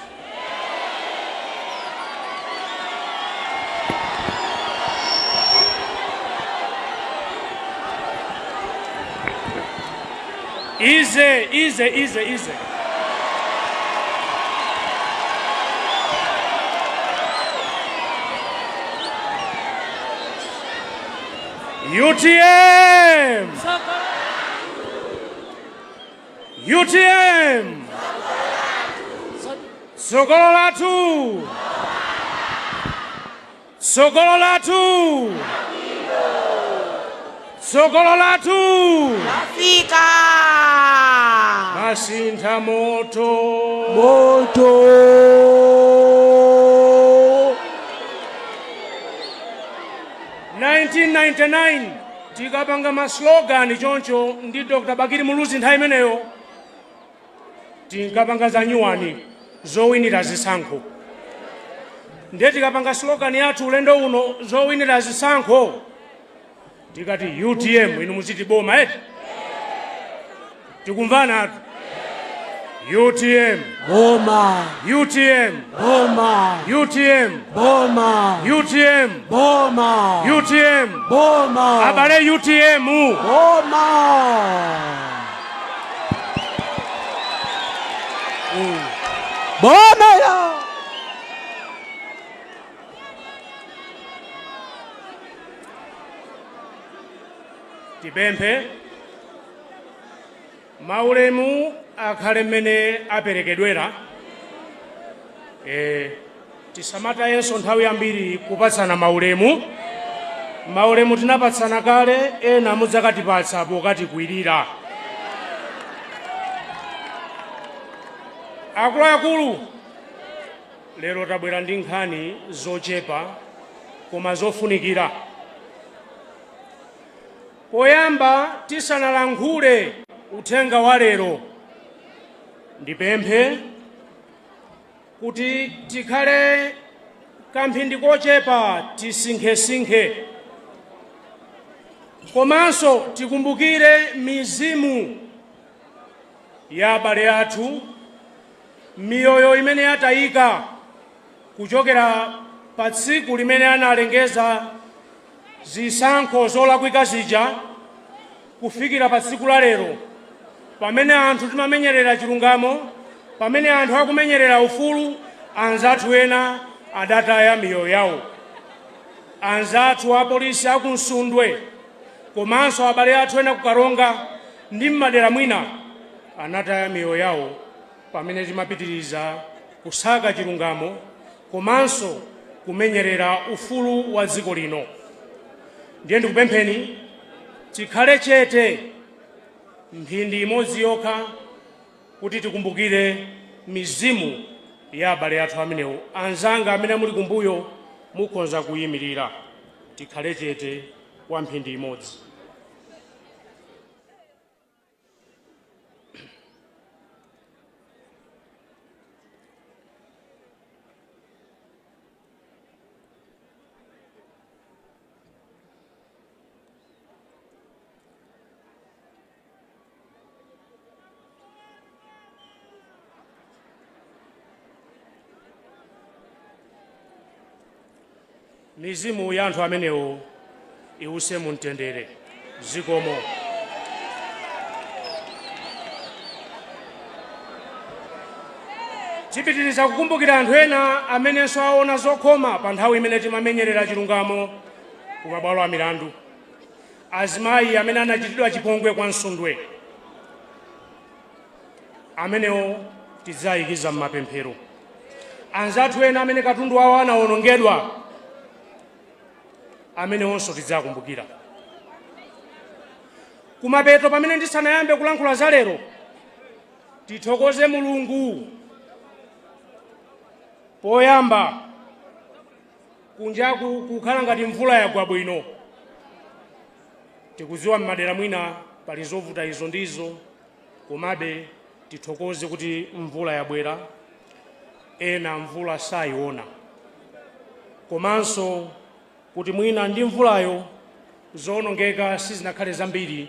Ize, ize, ize, ize. UTM! UTM! Tsogolo lathu! Tsogolo lathu! Tsogolo lathu! Afika. Masintha moto! Moto. 1999 tikapanga ma slogan choncho ndi Dr. Bakili Muluzi, nthawi imeneyo tinkapanga za nyuwani zowinira zisankho. Ndiye tikapanga slogan yathu ulendo uno zowinira zisankho, tikati UTM, inu muziti boma eti? Tikumvana atu? UTM. Boma. UTM. Boma. UTM. Boma. UTM. Boma. UTM. Boma. Abale, UTM. Boma. Boma ya. Tipemphe maulemu akhale mmene aperekedwera. Tisamatayenso nthawi yambiri kupatsana maulemu. Maulemu tinapatsana kale, ena mudzakatipatsa pokatikwirira. Akuluakulu, lero tabwera ndi nkhani zochepa koma zofunikira. Poyamba, tisanalankhule uthenga wa lero, ndipemphe kuti tikhale kamphindi kochepa, tisinkhesinkhe komanso tikumbukire mizimu ya abale athu, miyoyo imene yatayika kuchokera pa tsiku limene analengeza zisankho zolakwika zija kufikira pa tsiku la lero, pamene anthu timamenyerera chilungamo, pamene anthu akumenyerera ufulu. Anzathu ena adataya miyoyo yawo, anzathu apolisi akuMsundwe komanso abale athu ena kuKaronga ndi mmadera mwina anataya miyoyo yawo pamene timapitiriza kusaka chilungamo komanso kumenyerera ufulu wa dziko lino. Ndiye ndikupempheni tikhale chete mphindi imodzi yokha kuti tikumbukire mizimu ya abale athu amenewo. Anzanga amene muli kumbuyo, mukhoza kuyimirira. Tikhale chete kwa mphindi imodzi. Mizimu ya anthu amenewo iwuse mumtendere. Zikomo. Tipitiriza kukumbukira anthu ena amenenso aona zokhoma pa nthawi imene timamenyerera chilungamo ku mabwalo a milandu, azimayi amene anachitidwa chipongwe kwa Msundwe. Amenewo tidzayikiza m'mapemphero. Anzathu ena amene katundu wawo anawonongedwa, amenewonso tidzakumbukira. Kumapeto, pamene ndisanayambe kulankhula za lero, tithokoze Mulungu. Poyamba, kunjaku kukhala ngati mvula yagwa bwino. Tikudziwa m'madera mwina pali zovuta izo ndizo, komabe tithokoze kuti mvula yabwera. Ena mvula sayiona, komanso kuti mwina ndi mvulayo zowonongeka sizinakhale zambiri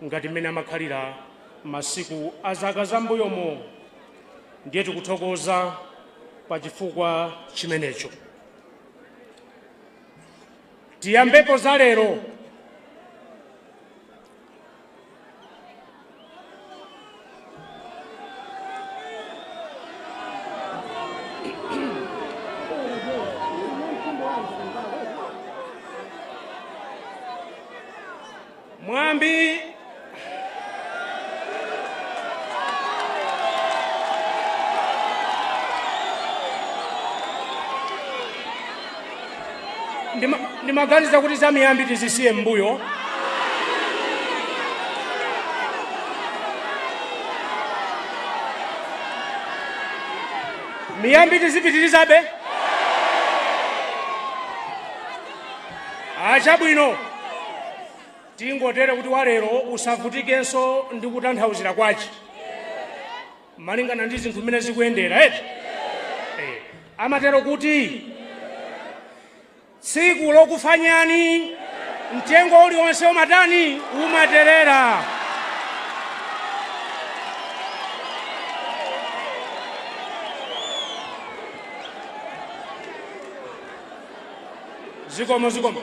ngati mmene amakhalira masiku a zaka zambuyomo. Ndiye tikuthokoza pa chifukwa chimenecho. Tiyambepo za lero. Mwambi. Ndimaganiza kuti za miyambi tizisiye m'mbuyo. Miyambi tizipitirizabe. Achabwino, tingotere kuti walero usavutikenso ndi kutanthauzira kwachi malingana ndi zinthu mmene zikuyendera, eti? Amatero kuti tsiku lokufanyani mtengo uliwonse umatani? Umaterera. Zikomo, zikomo.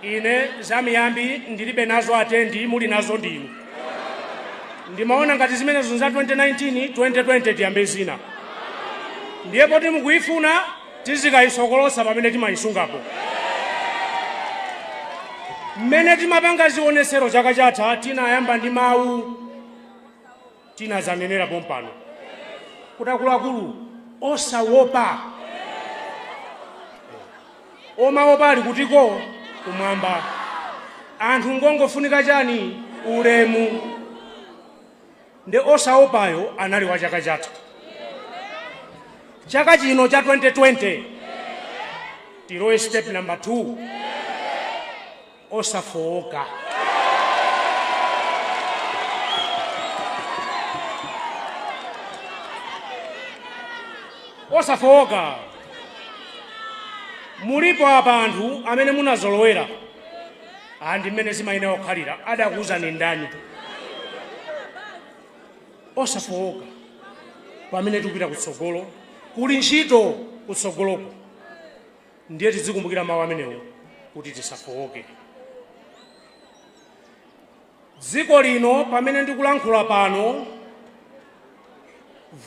Ine zamiyambi ndilibe nazo, atendi muli nazo ndinu. Ndimaona ngati zimenezo za 2019, 2020 tiyambe zina. Ndiye poti mukuyifuna, tizikayisokolosa pamene timayisungapo. Mmene timapanga zionesero chaka chatha, tinayamba ndi mawu tinazanenera pompano kuti akuluakulu, osawopa, omaopa ali kutiko? Kumwamba. Anthu ngongofunika chani? Ulemu. Ndi osaopayo anali wa chaka chatha. Chaka chino cha 2020 tilowe step number 2, osafowoka. Osafowoka. Mulipo apa anthu amene munazolowera andi mmene zimayenera kukhalira. Adakuwuzani ndani? Osafowoka. Pamene tikupita kutsogolo, kuli ntchito kutsogoloko, ndiye tizikumbukira mawu amenewo kuti tisafowoke. Dziko lino pamene ndikulankhula pano,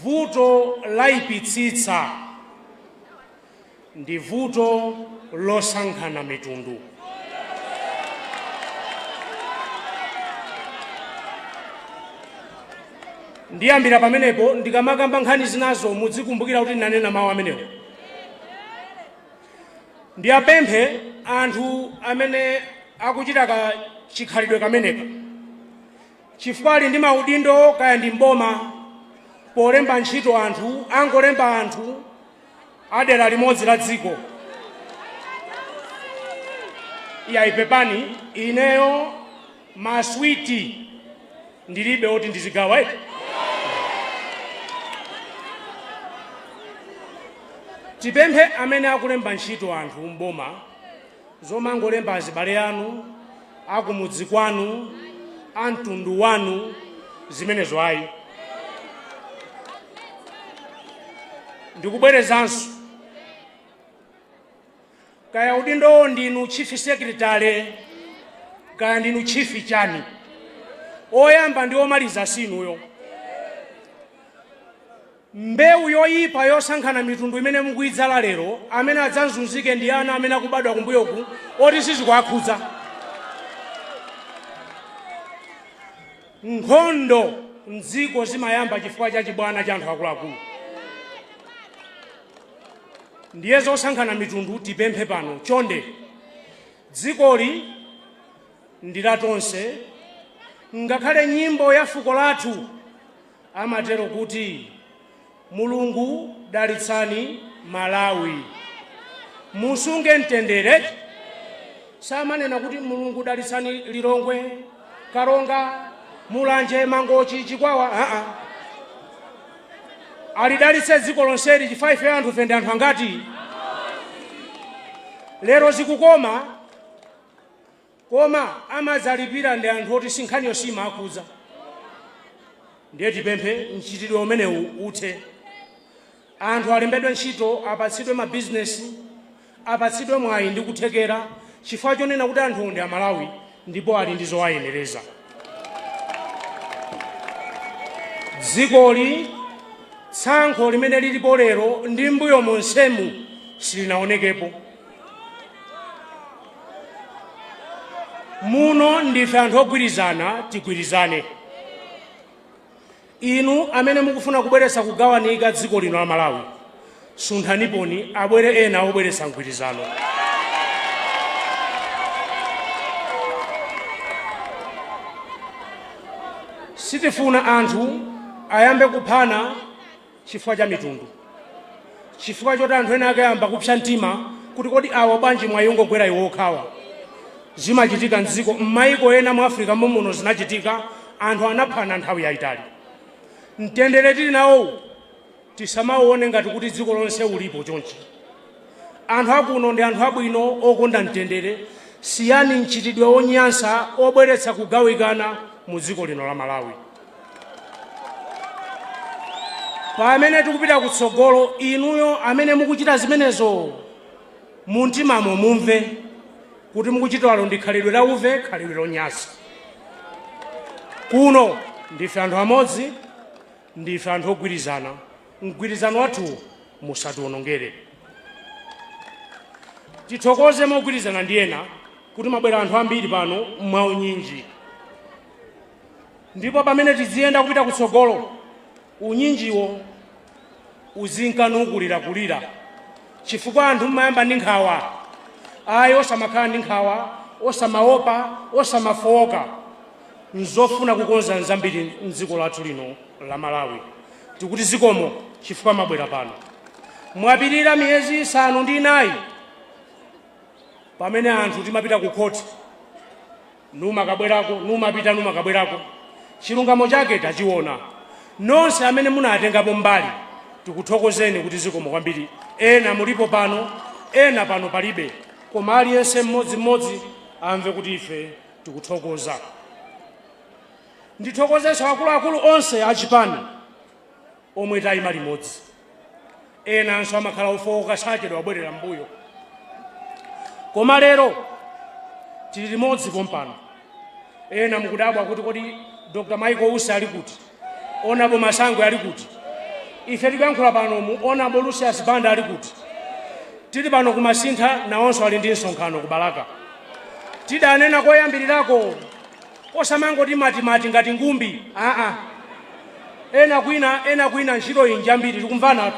vuto layipitsitsa ndi vuto losankhana mitundu. Ndiyambira pamenepo. Ndikamakamba nkhani zinazo, muzikumbukira kuti ndinanena mawu amenewo. Ndiyapemphe anthu amene akuchita ka chikhalidwe kameneka, chifukwa ali ndi maudindo, kaya ndi mboma, polemba ntchito anthu angolemba anthu adera limodzi la dziko. Iyayipepani, ineyo maswiti ndilibe oti ndizigawa eti. Tipemphe amene akulemba ntchito anthu mboma, zomangolemba azibale anu, akumudzi kwanu, a mtundu wanu, zimenezo ayi. Ndikubwerezanso, kaya udindowo ndinu chief secretary, kaya ndinu chief chani, oyamba ndi omaliza sinuyo. Mbewu yoyipa yosankhana mitundu imene mukuyidzala lero, amene adzazunzike ndi ana amene akubadwa kumbuyoku oti sizikuwakhudza. Nkhondo mdziko zimayamba chifukwa cha chibwana cha anthu akuluakulu. Ndiye zosankhana mitundu tipemphe pano, chonde. Dzikoli ndi la tonse. Ngakhale nyimbo ya fuko lathu amatero kuti, "Mulungu dalitsani Malawi, musunge mtendere." Samanena kuti, "Mulungu dalitsani Lilongwe, Karonga, Mulanje, Mangochi, Chikwawa." Aa, alidalitse dziko lonseli, chifukwa ife anthu fe ndi anthu angati? Lero zikukoma, koma amadzalipira ndi anthu oti sinkhaniyo simakhudza. Ndiye tipemphe mchitidwe umenewu uthe. Anthu alembedwe ntchito, apatsidwe mabizinesi, apatsidwe mwayi ndi kuthekera, chifukwa chonena kuti anthuwo ndi Amalawi ndipo ali ndi zowayenereza. Dzikoli tsankho limene lilipo lero ndi mbuyo monsemu silinaonekepo. Muno ndife anthu ogwirizana, tigwirizane. Inu amene mukufuna kubweretsa kugawanika dziko lino la Malawi, sunthaniponi, abwere ena obweretsa mgwirizano. Sitifuna anthu ayambe kuphana chifukwa cha mitundu, chifukwa choti anthu ena akayamba kupsa mtima kuti, "Kodi awa bwanji mwayongogwera iwo okhawa?" Zimachitika mdziko, m'mayiko ena mu Africa momuno zinachitika, anthu anaphana nthawi yayitali. Mtendere tili nawowu tisamauone ngati kuti dziko lonse ulipo chonchi. Anthu akuno ndi anthu abwino okonda mtendere. Siyani mchitidwe onyansa obweretsa kugawikana mu dziko lino la Malawi. Pamene tikupita kutsogolo, inuyo amene mukuchita zimenezo, Mumtimamo mumve kuti mukuchitalo ndi khalidwe la uve, khalidwe lonyasa. Kuno ndife anthu amodzi, ndife anthu ogwirizana. Mgwirizano wathu musatiwonongere. Tithokoze mogwirizana ndi ena kuti mabwera anthu ambiri pano mwaunyinji, ndipo pamene tiziyenda kupita kutsogolo, unyinjiwo uzinkanukulirakulira, chifukwa anthu mmayamba ndi nkhawa. Ayi, osamakhala ndi nkhawa, osamaopa, osamafowoka. Nzofuna kukonza nzambiri mdziko lathu lino la Malawi. Tikuti zikomo chifukwa mabwera pano. Mwapirira miyezi 4 pamene anthu timapita ku khoti, numakabwerako, numapita, numakabwerako. Chilungamo chake tachiona. Nonse amene munatengapo mbali, tikuthokozeni kuti zikomo kwambiri. Ena mulipo pano, ena pano palibe, koma aliyense mmodzimmodzi amve kuti ife tikuthokoza. Ndithokozenso akuluakulu onse achipani omwe tayima limodzi. Enanso amakhala ofowoka, sachedwa abwerera mbuyo, koma lero tili limodzi pompano. Ena mukudabwa kuti kodi Dr Michael Usi ali kuti, Honourable Masangwe ali kuti? Ife tikuyankhula pano mu Honourable Lucius Banda ali kuti? Tili pano kumasintha, nawonso ali ndi msonkhano ku Balaka. Tidanena koyambirirako, osamangoti matimati ngati ngumbi, aa, ena kwina, ena kwina. Ntchito iyi njambiri, tikumvana.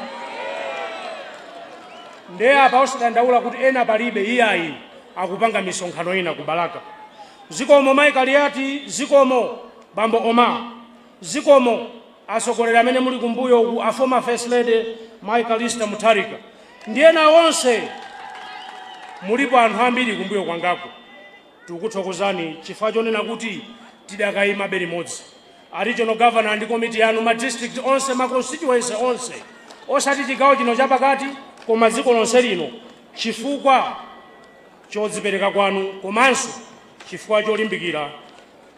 Nde apa osadandaula kuti ena palibe, iyayi, akupanga misonkhano ina ku Balaka. Zikomo Michael Yati, zikomo Bambo Omar, zikomo atsogoleri amene muli kumbuyo uku, a former First Lady Michael Lister Mutharika ndi ena onse. Mulipo anthu ambiri kumbuyo kwangako. Tikukuthokozani chifukwa chonena kuti tidakayima limodzi. A regional governor ndi komiti yanu, ma district onse, ma constituency onse, osati chigawo chino chapakati koma dziko lonse lino, chifukwa chodzipereka kwanu komanso chifukwa cholimbikira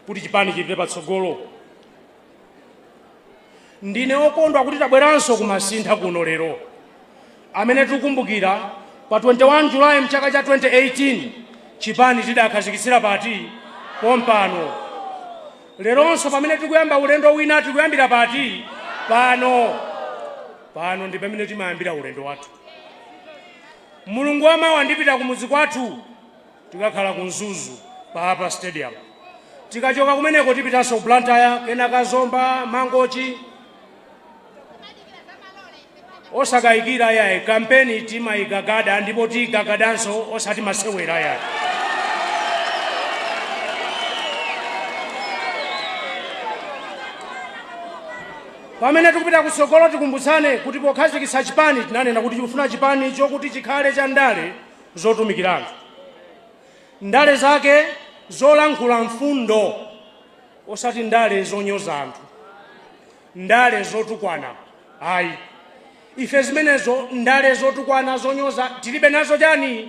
kuti chipani chipite patsogolo. Ndine okondwa kuti tabweranso kumasintha kuno lero. Amene tikukumbukira, pa 21 Julayi mchaka cha 2018 chipani tidakhazikitsira pati? Pompano. Leronso pamene tikuyamba ulendo wina, tikuyambira pati? Pano. Pano ndi pamene timayambira ulendo wathu. Mulungu wamawa ndipita kumudzi kwathu, tikakhala ku Mzuzu pa apa stadium. Tikachoka kumeneko tipitanso ku Blantyre, kenaka Zomba, Mangochi. Osakayikira yayi, kampeni timayigagada ndipo tiyigagadanso, osati masewera yayi. Pamene tikupita kutsogolo, tikumbutsane kuti pokhazikitsa chipani tinanena kuti tikufuna chipani chokuti chikhale cha ndale zotumikira anthu, ndale zake zolankhula mfundo, osati ndale zonyoza anthu, ndale zotukwana ayi. Ife zimenezo, ndale zotukwana, zonyoza, tilibe nazo. Chani?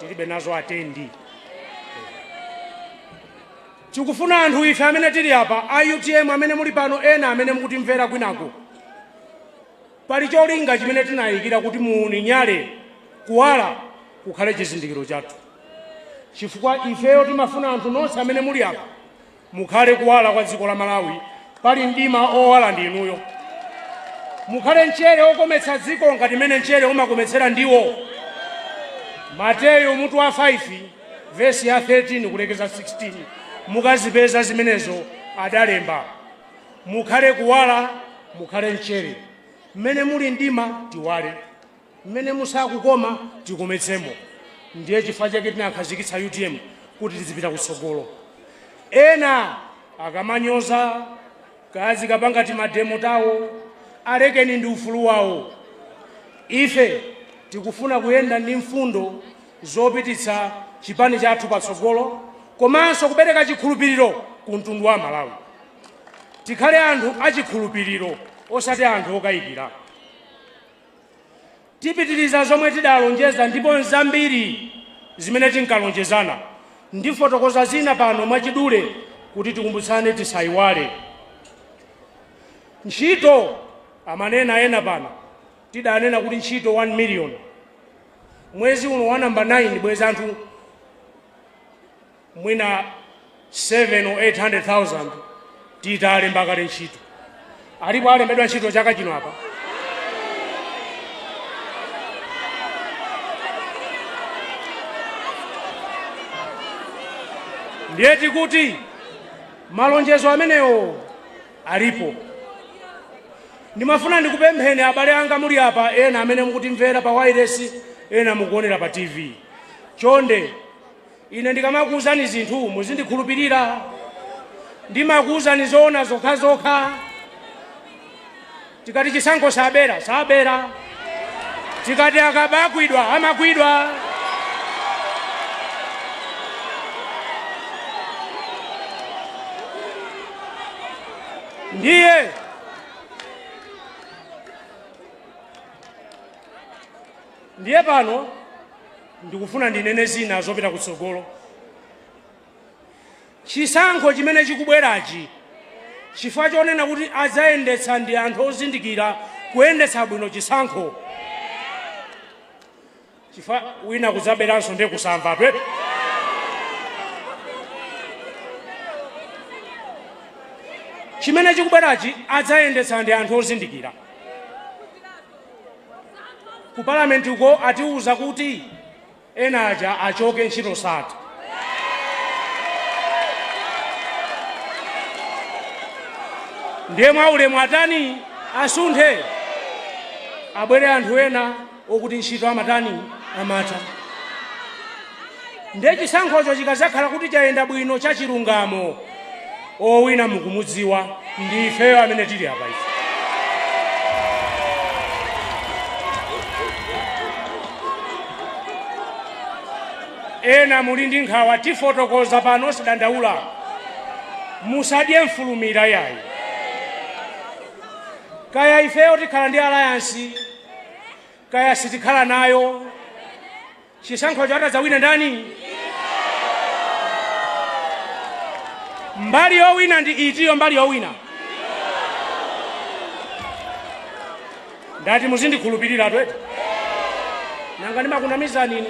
Tilibe nazo atendi. Tikufuna anthu ife amene tili apa a UTM, amene muli pano, ena amene mukutimvera kwinako, pali cholinga chimene tinayikira kuti muuni, nyale, kuwala kukhale chizindikiro chathu, chifukwa ifeyo timafuna anthu nonse amene muli apa mukhale kuwala kwa dziko la Malawi. Pali mdima, owala ndi inuyo. Mukhale mchere okometsa dziko ngati mmene mchere umakometsera ndiwo. Mateyu mutu wa 5 vesi ya 13 kulekeza 16, mukazipeza zimenezo adalemba. Mukhale kuwala, mukhale mchere. Mmene muli mdima tiwale, mmene musakukoma tikometsemo. Ndiye chifukwa chake tinakhazikitsa UTM kuti tizipita kutsogolo. Ena akamanyoza kazi kapanga timademo tawo, alekeni, ndi ufulu wawo. Ife tikufuna kuyenda ndi mfundo zopititsa chipani chathu patsogolo komanso kupereka chikhulupiriro ku mtundu wa Malawi. Tikhale anthu achikhulupiriro, osati anthu okayikira. Tipitiriza zomwe tidalonjeza, ndipo nzambiri zimene tinkalonjezana. Ndifotokoza zina pano mwachidule kuti tikumbutsane, tisayiwale. Ntchito, amanena ena pano, tidanena kuti ntchito 1 million. Mwezi uno wa namba 9 bweza anthu mwina 7 or 800,000 titalemba kale ntchito. Alipo alembedwa ntchito chaka chino apa? Ndiye tikuti malonjezo amenewo alipo. Ndimafuna ndikupempheni abale anga muli apa, ena amene mukutimvera pa wireless, ena mukuonera pa TV, chonde ine ndikamakuwuzani zinthu muzindikhulupirira. Ndimakuwuzani zoona zokhazokha. Tikati chisankho sabera, sabera. Tikati akabakwidwa, amakwidwa. Ndiye pano ndikufuna ndinene zina zopita kutsogolo. Chisankho chimene chikubwerachi, chifukwa chonena kuti adzayendetsa ndi anthu ozindikira kuyendetsa bwino chisankho, chifukwa wina kudzaberanso ndiye kusamva twetu. Chimene chikubwerachi adzayendetsa ndi anthu ozindikira. Ku palamenti uko atiuza kuti ena aja achoke ntchito sati. Ndiye mwaulemu atani? Asunthe, abwere anthu ena okuti ntchito amatani? Amata. Ndiye chisankhocho chikazakhala kuti chayenda bwino chachilungamo, owina mukumudziwa, ndi ifeyo amene tili apa ife. Ena muli ndi nkhawa, tifotokoza pano, osadandaula, musadye mfulumira yayi. Kaya ifeyo tikhala ndi alliance, kaya sitikhala nayo, chisankhocho atadzawina ndani? Mbali yowina ndi itiyo? Mbali yowina, ndati muzindikhulupirira twete. Nanga ndimakunamiza nini?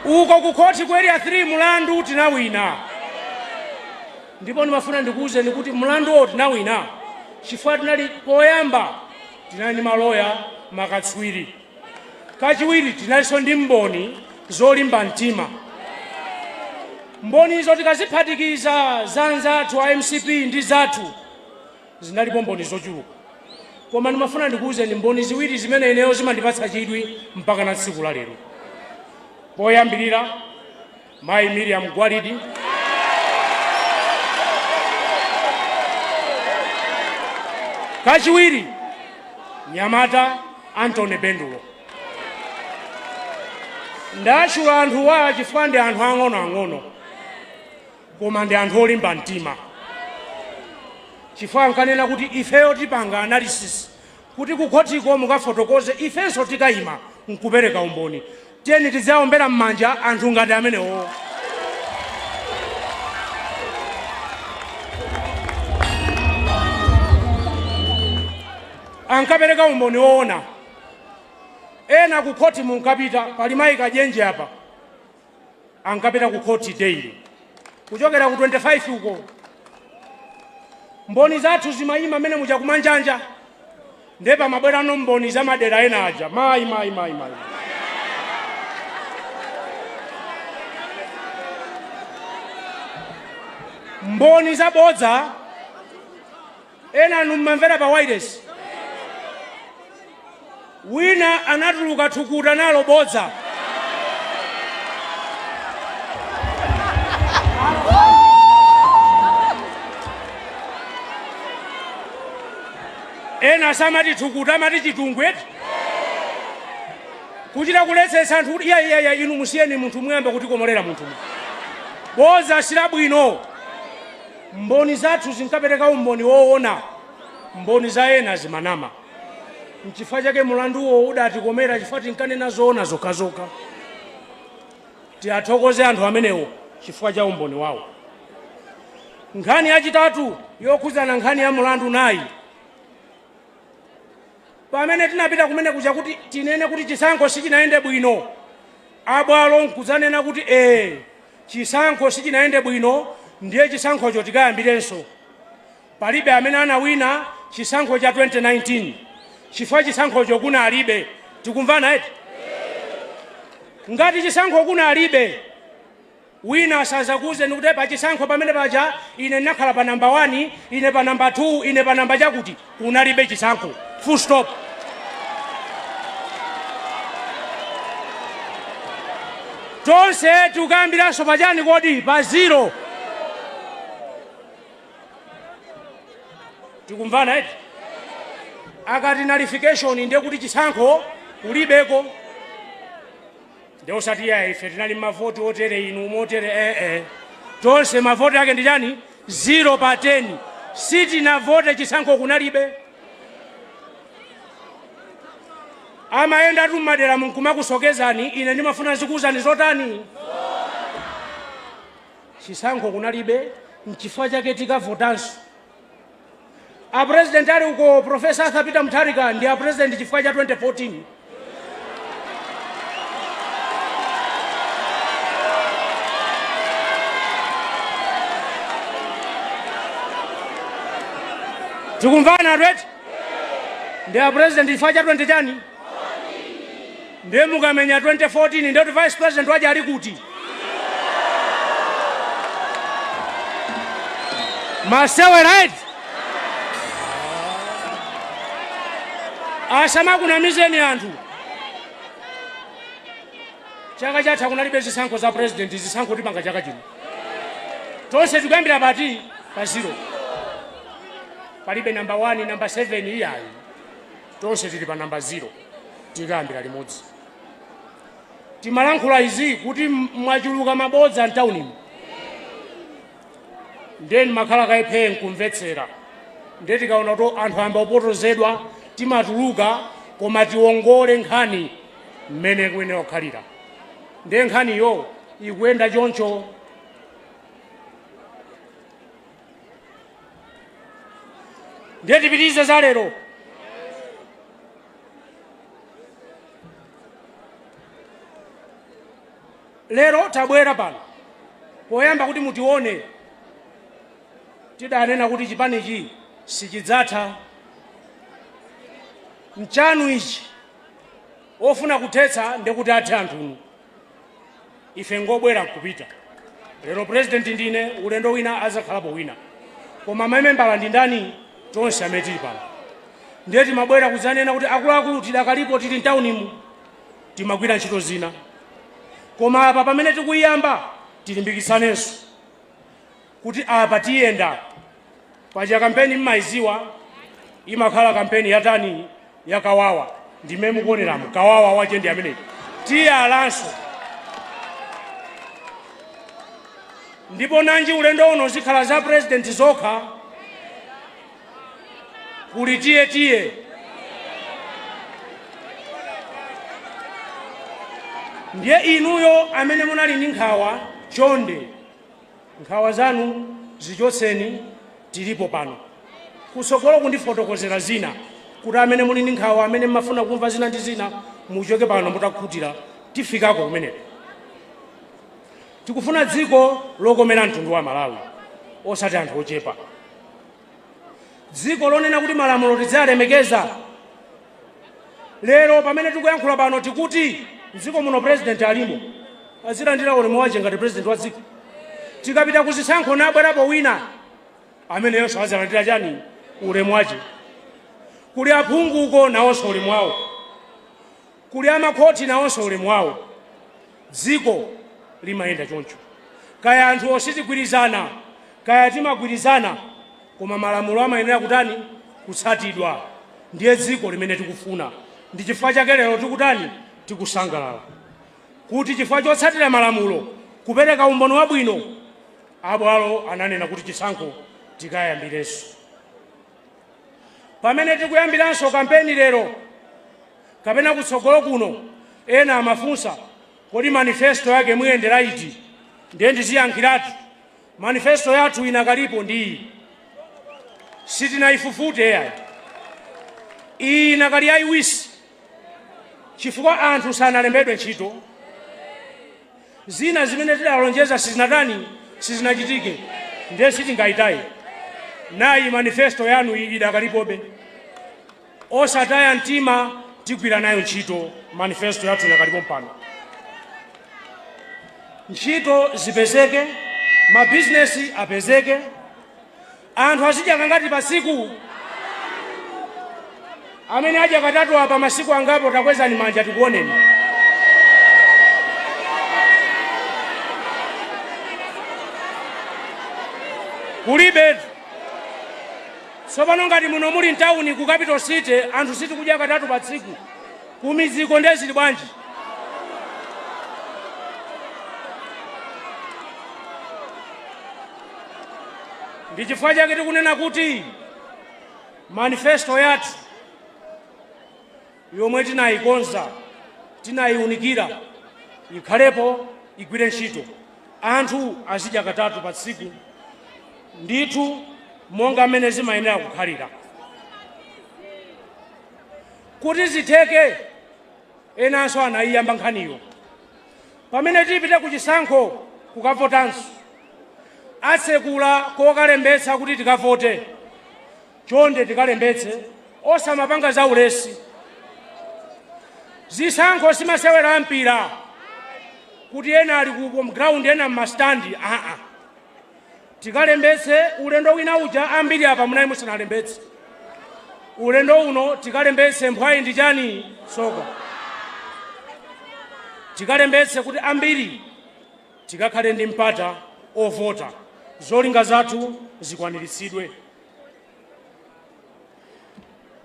Uko ku khoti ku Area 3 mulandu tinawina, ndipo ndimafuna ndikuwuzeni kuti mlanduwo tinawina chifukwa tinali poyamba tinali ndi maloya makatswiri, kachiwiri tinalinso ndi mboni zolimba mtima. Mbonizo tikaziphatikiza za anzathu a MCP ndi zathu, zinalipo mboni zochuluka. Koma ndimafuna ndikuwuzeni mboni ziwiri zimene ineyo zimandipatsa chidwi mpaka na tsiku la lero. Poyambirira, mayi Miriam Gwalidi, kachiwiri nyamata Anthony Bendulo. Ndatchula anthuwa chifukwa ndi anthu ang'onoang'ono, koma ndi anthu olimba mtima, chifukwa ankanena kuti ifeyo tipanga analysis kuti kukhotiko mukafotokoze, ifenso tikayima nkupereka umboni. Tiyeni tidzaombera m'manja anthu ngati amenewo. Ankapereka umboni woona. Ena ku khoti munkapita, pali mayi Kajenje apa, ankapita ku khoti daily kuchokera ku 25 uko. Mboni zathu zimayima mmene muja kumanjanja, ndiye pamabwerano mboni za madera ena aja. Mayi, mayi, mayi, mayi, mboni zabodza. Ena anu mmamvera pa wireless, wina anatuluka thukuta nalo bodza. Ena samati thukuta, amati chitungwe eti, kuchita kuletsetsa anthu kuti iya, iya, iya, inu musiyeni munthu, muyamba kutikomolera munthu. Bodza silabwino. Mboni zathu zinkapereka umboni woona, mboni za ena zimanama. Nchifukwa chake mulanduwo udatikomera, chifukwa tinkanena zoona zokhazokha. Tiathokoze anthu amenewo chifukwa cha umboni wawo. Nkhani yachitatu yokhudzana nkhani ya mulandu nayi, pamene tinapita kumene kuja kuti tinene kuti chisankho sichinayende bwino, abwalo nkudzanena kuti ee, chisankho sichinayende bwino, ndiye chisankhocho tikayambirenso. Palibe amene anawina chisankho cha 2019 chifukwa chisankhocho kunalibe. Tikumvana eti? Ngati chisankho kunalibe, wina asazakuuzeni kuti pa chisankho pamene paja ine ndinakhala pa namba 1, ine pa namba 2, ine pa namba chakuti. Kunalibe chisankho, full stop. Tonse tikuyambiranso pachani kodi? Pa zero. Tikumvana eti? Akati nullification, ndiye kuti chisankho kulibeko. Ndiye osati ya ife tinali mavoti otere, inu motere, ee, tonse mavoti ake ndi chani? 0 pa 10. Sitinavote, chisankho kunalibe. Amayenda tu mmadera munkumakusokezani. Ine ndimafuna zikuuzani zotani? Chisankho kunalibe, nchifukwa chake tikavotanso. A president ali uko, Professor Arthur Peter Mutharika, ndi a president chifukwa cha 2014. Tikumvana eti? Ndi a president chifukwa cha 20 chani? Ndiye mukamenya 2014, ndiye kuti vice president waja ali kuti? Masewera eti? Asamakunamizeni anthu. Chaka chatha kunalibe zisankho za president. Zisankho tipanga chaka chino. Tonse tikuyambira pati? Pa zero. Palibe namba 1, namba 7, iyayi. Tonse tili pa namba 0, tikayambira limodzi. Timalankhula izi kuti mwachuluka mabodza mtaunimu, ndiye ndimakhala kaye nkumvetsera. Ndiye tikaona kuti anthu ayamba kupotozedwa, timatuluka, koma tiwongole nkhani mmene kuyenera kukhalira. Ndiye nkhaniyo ikuyenda choncho. Ndiye tipitirize za lero. Lero tabwera pano poyamba kuti mutione. Tidanena kuti chipanichi sichidzatha. Mchanu ichi ofuna kuthetsa ndekuti athe anthunu. Ife ngobwera nkupita. Lero president ndine, ulendo wina azakhalapo wina, koma mamembala ndi ndani? Tonse amene tili pano. Ndiye timabwera kudzanena kuti akuluakulu tidakalipo, tili mtaunimu, timagwira ntchito zina, koma apa pamene tikuyiyamba tilimbikitsanenso kuti apa tiyenda. Paja kampeni mmayiziwa, imakhala kampeni yatani? Yakawawa. Ndime mukuoneramo kawawa wache ndi ameneyi. Tiyalanso ndipo nanji ulendo uno zikhala za president zokha. Kuli tiye tiye. Ndiye inuyo amene munali ndi nkhawa, chonde nkhawa zanu zichotseni, tilipo pano. Kutsogolo kundifotokozera zina, kuti amene muli ndi nkhawa, amene mmafuna kumva zina ndi zina, muchoke pano mutakhutira. Tifikako kumeneko. Tikufuna dziko lokomera mtundu wa Malawi, osati anthu ochepa. Dziko lonena kuti malamulo tidzalemekeza. Lero pamene tikuyankhula pano, tikuti mdziko muno president alimo, azilandira ulemu wache ngati president wa dziko. Tikapita kuzisankho nabwerapo wina, ameneyonso azalandira chani? Ulemu wache. Kuli aphungu uko, nawonso ulemu wawo. Kuli amakhoti, nawonso ulemu wawo. Dziko limayenda choncho. Kaya anthu ositigwirizana, kaya timagwirizana, koma malamulo amayenera kutani? Kutsatidwa. Ndiye dziko limene tikufuna. Ndi chifukwa chake lero tikutani? Tikusangalala kuti chifukwa chotsatira malamulo, kupereka umboni wabwino, abwalo ananena kuti chisankho tikayambirenso. Pamene tikuyambiranso kampeni lero kapena kutsogolo kuno, ena amafunsa, kodi manifesto yake muyendera iti? Ndiye ndiziyankhiratu. Manifesto yathu inakalipo ndi iyi, sitinayifufute yayi. Iyi inakali yayiwisi chifukwa anthu sanalembedwe ntchito. Zina zimene tidalonjeza sizinatani, sizinachitike, ndiye sitingayitaye. Nayi manifesto yanu iyi idakalipobe, osataya mtima, tigwira nayo ntchito. Manifesto yathu inakalipo mpano. Ntchito zipezeke, mabizinesi apezeke, anthu azidya kangati pasiku? Amene adya katatu apa masiku angapo, takwezani manja tikuoneni. Kulibe. Tsopano ngati muno muli mtawuni ku capital city anthu sitikudya katatu pa tsiku, kumiziko ndiye zili bwanji? Ndi chifukwa chake tikunena kuti manifesto yathu yomwe tinayikonza, tinayiunikira, ikhalepo, igwire ntchito, anthu azidya katatu pa tsiku ndithu monga mmene zimayenera kukhalira. Kuti zitheke, enanso anayiyamba nkhaniyo. Pamene tipite ku chisankho kukavotanso, atsekula kokalembetsa kuti tikavote. Chonde tikalembetse, osamapanga za ulesi. Zisankho simasewera mpira kuti ena ali ku ground, ena mmastandi. Aa, tikalembetse. Ulendo wina uja ambiri apa munali musanalembetse. Ulendo uno tikalembetse. Mphwayi ndi chani? Soka. Tikalembetse kuti ambiri tikakhale ndi mpata ovota, zolinga zathu zikwaniritsidwe.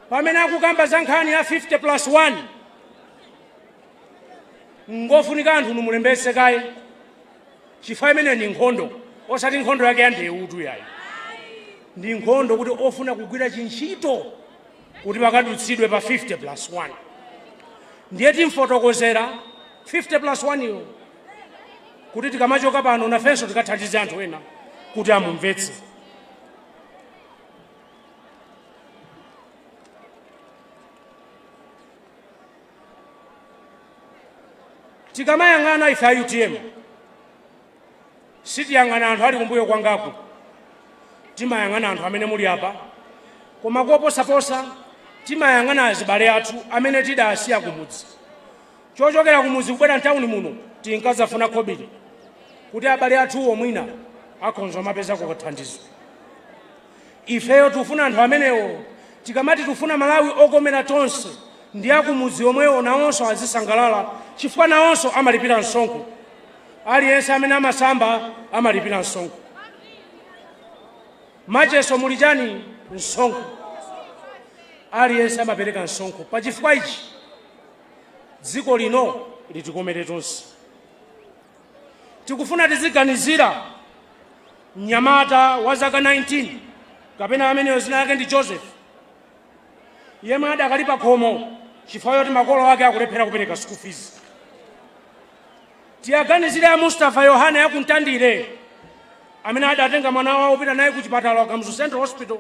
Pamene akukamba za nkhani ya 50 plus 1, ngofunika anthu numulembetse kaye, chifukwa imene ndi nkhondo, osati nkhondo yake ya ndewutu yayi, ndi nkhondo kuti ofuna kugwira chintchito kuti pakadutsidwe pa 50 plus 1. Ndiye timfotokozera 50 plus 1 iyo kuti tikamachoka pano nafenso tikathandize anthu ena kuti amumvetse. Tikamayang'ana ife a UTM, sitiyang'ana anthu ali kumbuyo kwangaku, timayang'ana anthu amene muli apa, koma koposaposa timayang'ana azibale athu amene tidasiya kumudzi. Chochokera kumudzi kubwera mtawuni muno tinkadzafuna khobiri kuti abale athuwo mwina akhonza mapezako kathandizo. Ifeyo tikufuna anthu amenewo. Tikamati tikufuna Malawi okomera tonse, ndi akumudzi omwewo nawonso azisangalala, chifukwa nawonso amalipira msonkho. Aliyense amene amasamba amalipira msonkho. Macheso muli chani? Msonkho. Aliyense amapereka msonkho. Pachifukwa ichi dziko lino litikomere tonse. Tikufuna tiziganizira mnyamata wa zaka 19 kapena ameneyo zina yake ndi Joseph, yemwe adakali pa khomo chifukwa choti makolo ake akulephera kupereka school fees. Tiyaganizire a Mustafa Yohane akuntandire amene adatenga mwana wawo kupita naye ku chipatala wa Kamuzu Central Hospital,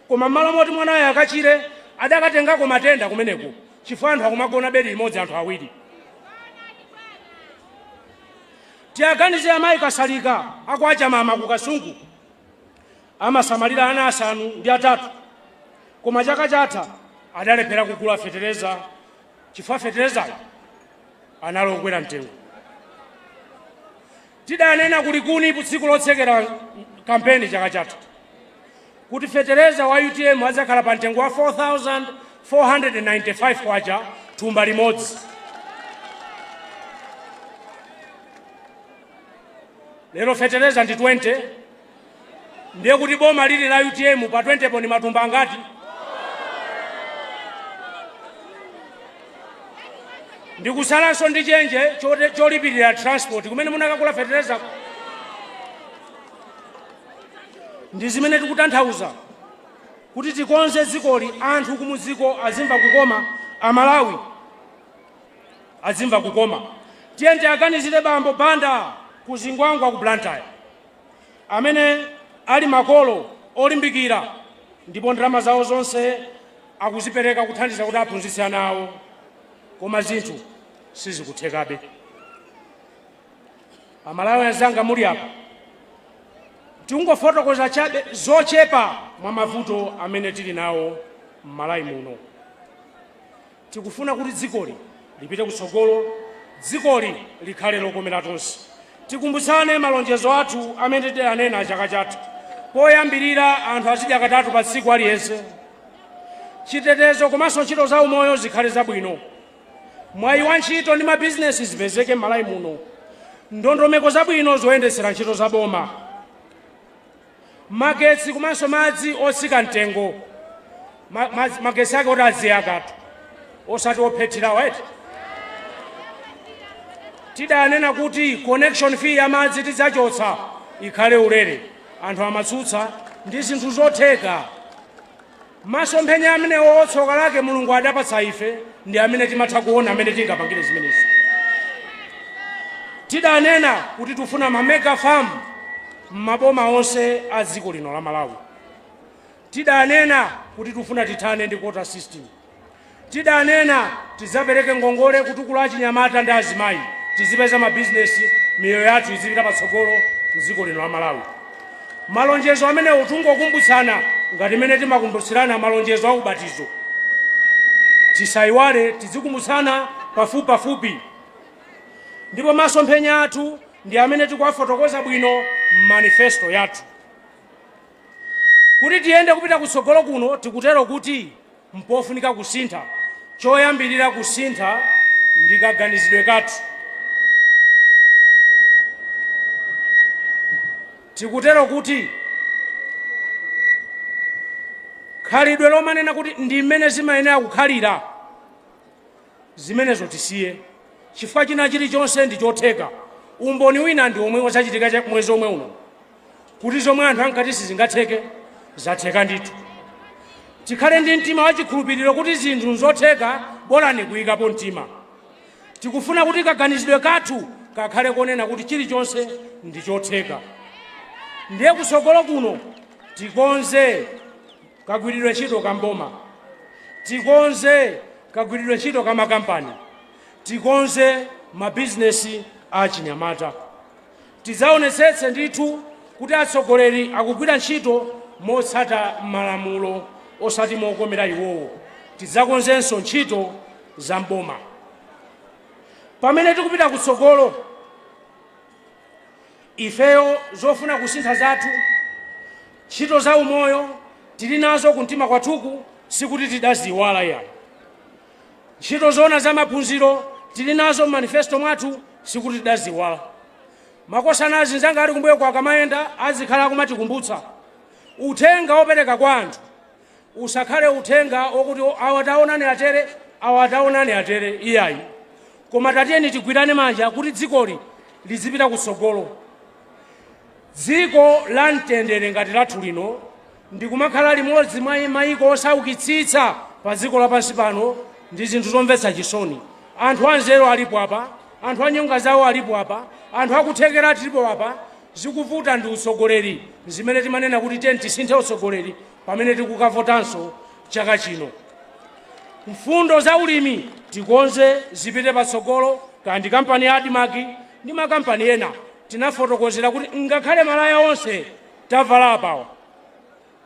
koma m'malo moti mwanayo akachire adakatengako matenda kumeneko, chifukwa anthu akumagona bedi limodzi anthu awiri. Tiyaganizire amayi Kasalika akuachamama ku Kasungu, amasamalira ana 8, koma chaka chatha adalephera kugula fetereza chifukwa feterezayo analokwera mtengo. Tidanena kulikuni ku tsiku lotsekera kampeni chaka chatha kuti fetereza wa UTM adzakhala pa mtengo wa 4495 kwacha thumba limodzi. Lero fetereza ndi 20, ndiye kuti boma lili la UTM pa 20 po ni matumba angati? Ndikusalanso ndi chenje cholipirira transport kumene munakagula fetereza. Ndi zimene tikutanthauza kuti tikonze dzikoli, anthu kumudziko azimva kukoma, Amalawi azimva kukoma. Tiye tiaganizire bambo Banda ku Zingwangwa ku Blantyre. Amene ali makolo olimbikira ndipo ndalama zawo zonse akuzipereka kuthandiza kuti aphunzitse ana awo, koma zinthu sizikuthekabe. Amalawi anzanga muli apa, tingofotokoza chabe zochepa mwa mavuto amene tili nawo m'Malawi muno. Tikufuna kuti dzikoli lipite kutsogolo, dzikoli likhale lokomera tonse. Tikumbutsane malonjezo athu amene tidanena chaka chatha. Poyambirira, anthu azidya katatu pa tsiku aliyense. Chitetezo komanso ntchito za umoyo zikhale zabwino. Mwayi wa ntchito ndi mabizinesi zipezeke m'Malawi muno. Ndondomeko zabwino zoyendetsera ntchito za boma. Magetsi komanso madzi otsika mtengo. Magetsi ake oti adziyakatu, osati ophethirawo eti. Tidanena kuti connection fee ya madzi tidzachotsa, ikhale ulere. Anthu amatsutsa. Ndi zinthu zotheka. Masomphenya amenewo, tsoka lake Mulungu adapatsa ife ndi amene timatha kuona amene tingapangire zimenezi. Tidanena kuti tifuna ma mega farm m'maboma onse a dziko lino la Malawi. Tidanena kuti tifuna tithane ndi quota system. Tidanena tidzapereke ngongole kutukula achinyamata ndi azimayi, tizipeza mabizinesi, miyoyo yathu izipita patsogolo mdziko lino la Malawi. Malonjezo amenewo tungokumbutsana ngati mmene timakumbutsirana malonjezo a ubatizo. Tisayiwale, tizikumbutsana pafupi pafupi. Ndipo masomphenya athu ndi amene tikuwafotokoza bwino m'manifesto yathu. Kuti tiyende kupita kutsogolo kuno, tikutero kuti mpofunika kusintha. Choyambirira kusintha ndi kaganizidwe kathu. Tikutero kuti khalidwe lomanena kuti ndi mmene zimayenera kukhalira, zimenezo tisiye, chifukwa china chilichonse ndi chotheka. Umboni wina ndi omwe wazachitika mwezi omwe uno, kuti zomwe anthu ankati sizingatheke zatheka ndithu. Tikhale ndi mtima wachikhulupiriro kuti zinthu nzotheka, bolani kuyikapo mtima. Tikufuna kuti kaganizidwe kathu kakhale konena kuti chilichonse ndi chotheka. Ndiye kutsogolo kuno tikonze kagwiridwe ntchito ka mboma, tikonze kagwiridwe ntchito ka makampani, tikonze mabizinesi a chinyamata. Tidzaonetsetse ndithu kuti atsogoleri akugwira ntchito motsata malamulo, osati mokomera iwowo. Tidzakonzenso ntchito za mboma. Pamene tikupita kutsogolo, ifeyo zofuna kusintha zathu, ntchito za umoyo tili nazo kumtima kwathuku, sikuti tidaziwala yayi. Ntchito zona za maphunziro tili nazo m'manifesto mwathu, sikuti tidaziwala. Makosana azinzanga ali kumbuyo kwa akamayenda azikhala akumatikumbutsa. Uthenga wopereka kwa anthu usakhale uthenga wokuti awa taonani atere, awa taonani atere, iyayi, koma tatiyeni tigwirane manja kuti dzikoli lizipita kutsogolo. Dziko la mtendere ngati lathu lino ndikumakhala limodzi mwa mayiko osaukitsitsa pa dziko lapansi pano ndi zinthu zomvetsa chisoni. Anthu anzeru alipo apa, anthu anyonga zawo alipo apa, anthu akuthekera tilipo apa. Zikuvuta ndi utsogoleri, zimene timanena kuti tiyeni tisinthe utsogoleri pamene tikukavotanso chaka chino. Mfundo za ulimi tikonze zipite patsogolo, kandi kampani ya ADMARC ndi makampani ena. Tinafotokozera kuti ngakhale malaya onse tavala apawa,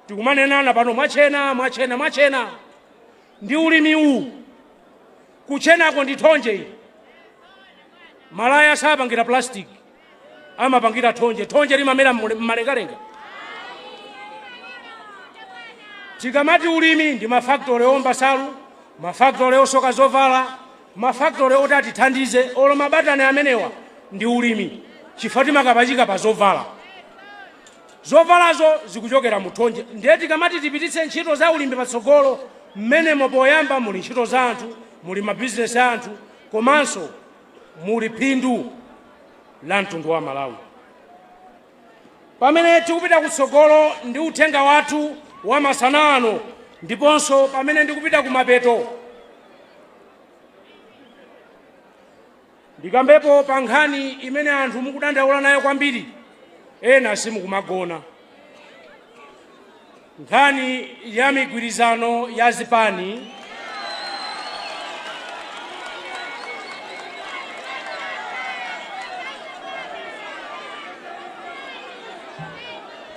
tikumanenana pano mwachena mwachena mwachena, ndi ulimi uwu. Kuchenako ndi thonje ili. Malaya sapangira plastic, amapangira thonje. Thonje limamera mmalengalenga. Tikamati ulimi ndi mafactory omba salu, mafactory osoka zovala, mafactory oti atithandize. Olo mabatani amenewa ndi ulimi, chifukwa timakapachika pa zovala. Zovalazo zikuchokera mu thonje. Ndiye tikamati tipititse ntchito za ulimi patsogolo, mmenemo poyamba muli ntchito za anthu, muli mabizinesi a anthu, komanso muli phindu la mtundu wa Malawi. Pamene tikupita kutsogolo ndi uthenga wathu wa masana ano, ndiponso pamene ndikupita kumapeto, ndikambepo pa nkhani imene anthu mukudandaula nayo kwambiri. Ena simukumagona. Nkhani ya migwirizano ya zipani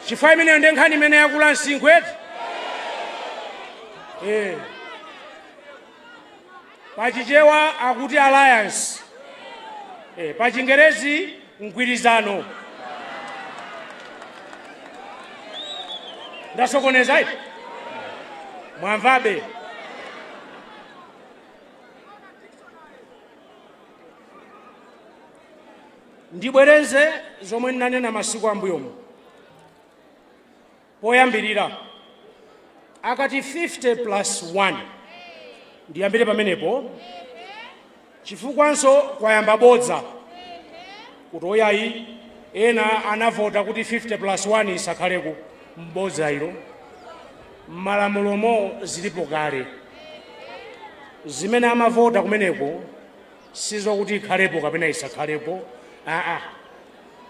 chifukwa imeneyo ndi nkhani imene yakula msinkhu eti. Pachichewa akuti alliance, pachingerezi mgwirizano. Ndasokoneza iti mwamvabe. Ndibwereze zomwe ndinanena masiku ambuyomu poyambirira akati 50 plus 1. Ndiyambire pamenepo chifukwanso kwayamba bodza kuti oyayi ena anavota kuti 50 plus 1 isakhaleko. Mbodza ilo, m'malamulomo zilipo kale. Zimene amavota kumeneko sizokuti ikhalepo kapena isakhalepo, aa,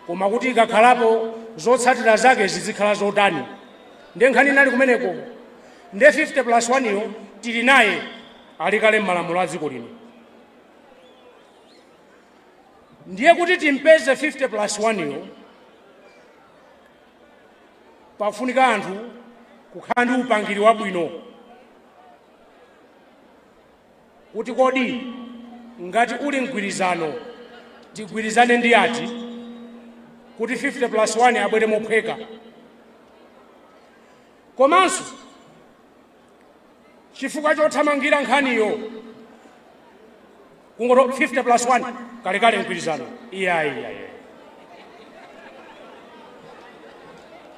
koma kuti ikakhalapo zotsatira zake zizikhala zotani. Ndiye nkhani inali kumeneko. Ndiye 50 plus 1 yo tili naye, ali kale m'malamulo a dziko lino. Ndiye kuti timpeze 50 plus 1 yo pafunika anthu kukhala ndi upangiri wabwino kuti kodi ngati uli mgwirizano tigwirizane ndi ati kuti 50 plus 1 abwere mophweka. Komanso chifukwa chothamangira nkhaniyo kungoti 50 plus 1 kalekale mgwirizano, iyayi iyayi.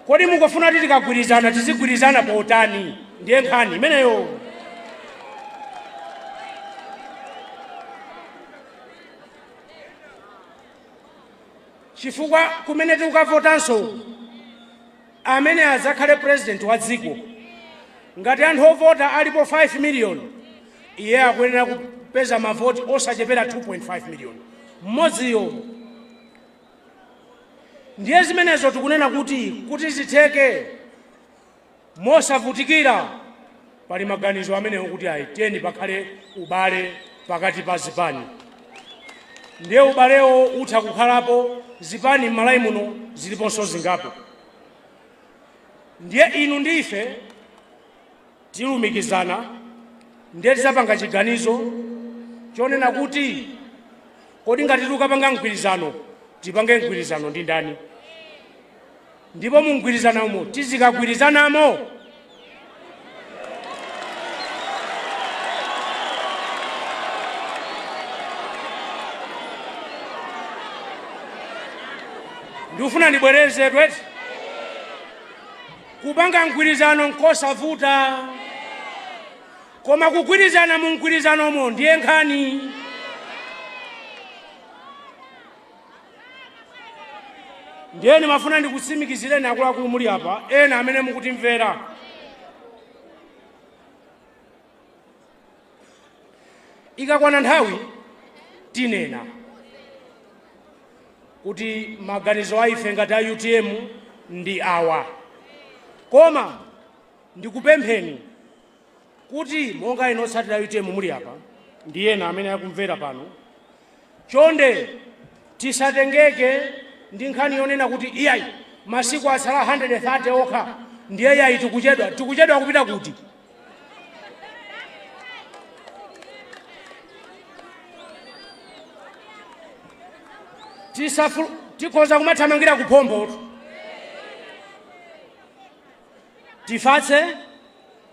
Kodi mukufuna kuti tikagwirizana tizigwirizana potani? Ndiye nkhani imeneyo. Chifukwa kumene tikukavotanso amene adzakhale president wa dziko, ngati anthu ovota alipo 5 million, iye akuyenera kupeza mavoti osachepera 2.5 million mmodziyo. Ndiye zimenezo tikunena kuti zitheke mosavutikira, pali maganizo amenewo kuti ayi, tiyeni pakhale ubale pakati pa zipani. Ndiye ubalewo utha kukhalapo. Zipani m'Malawi muno ziliponso zingapo. Ndiye inu ndi ife tilumikizana, ndiye tidzapanga chiganizo chonena kuti kodi ngati tikukapanga mgwirizano tipange mgwirizano ndi ndani, ndipo mu mgwirizanomo tizikagwirizanamo. Ndikufuna ndibwereze tweti, kupanga mgwirizano nkosavuta, koma kugwirizana mu mgwirizanomo ndiye nkhani. Ndiye ndimafuna ndikutsimikizireni akuluakulu muli apa, ena amene mukutimvera, ikakwana nthawi tinena kuti maganizo a ife ngati a UTM ndi awa. Koma ndikupempheni kuti monga inu otsatira UTM muli apa ndi ena amene akumvera pano, chonde tisatengeke ndi nkhani yonena kuti iyayi, masiku atsala 130 okha, ndiye iyayi tikuchedwa. Tikuchedwa kupita kuti? Tikhoza kumathamangira kuphompho. Tifatse,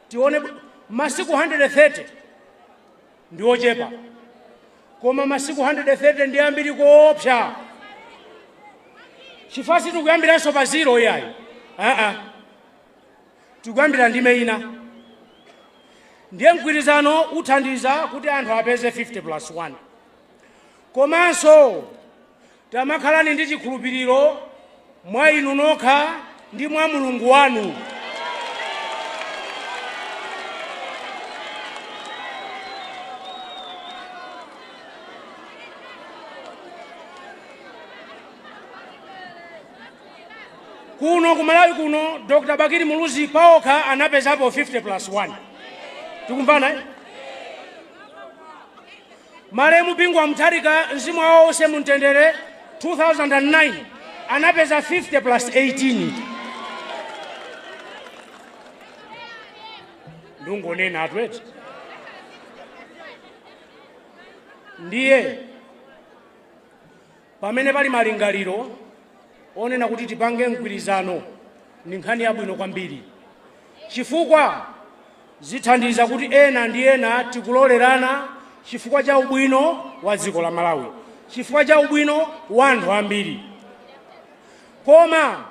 tione masiku 130 ndi ochepa, koma masiku 130 ndi ambiri koopsa, chifukwa sitikuyambiranso pa zero iyayi, aa, tikuyambira ndime ina. Ndiye mgwirizano uthandiza kuti anthu apeze 50 plus 1. Komanso tamakhalani ndi chikhulupiriro mwa inu nokha ndi mwa Mulungu wanu. Kuno ku Malawi kuno, Dr Bakili Muluzi paokha anapezapo 50 plus 1. Tikumvana, eh? Malemu Bingu wa Mutharika, mzimu wawo uuse mumtendere, 2009 anapeza 50 plus 18. Ndungonena atweti. Ndiye pamene pali malingaliro onena kuti tipange mgwirizano, ndi nkhani yabwino kwambiri, chifukwa zithandiza kuti ena ndi ena tikulolerana chifukwa cha ubwino wa dziko la Malawi, chifukwa cha ubwino wa anthu ambiri. Koma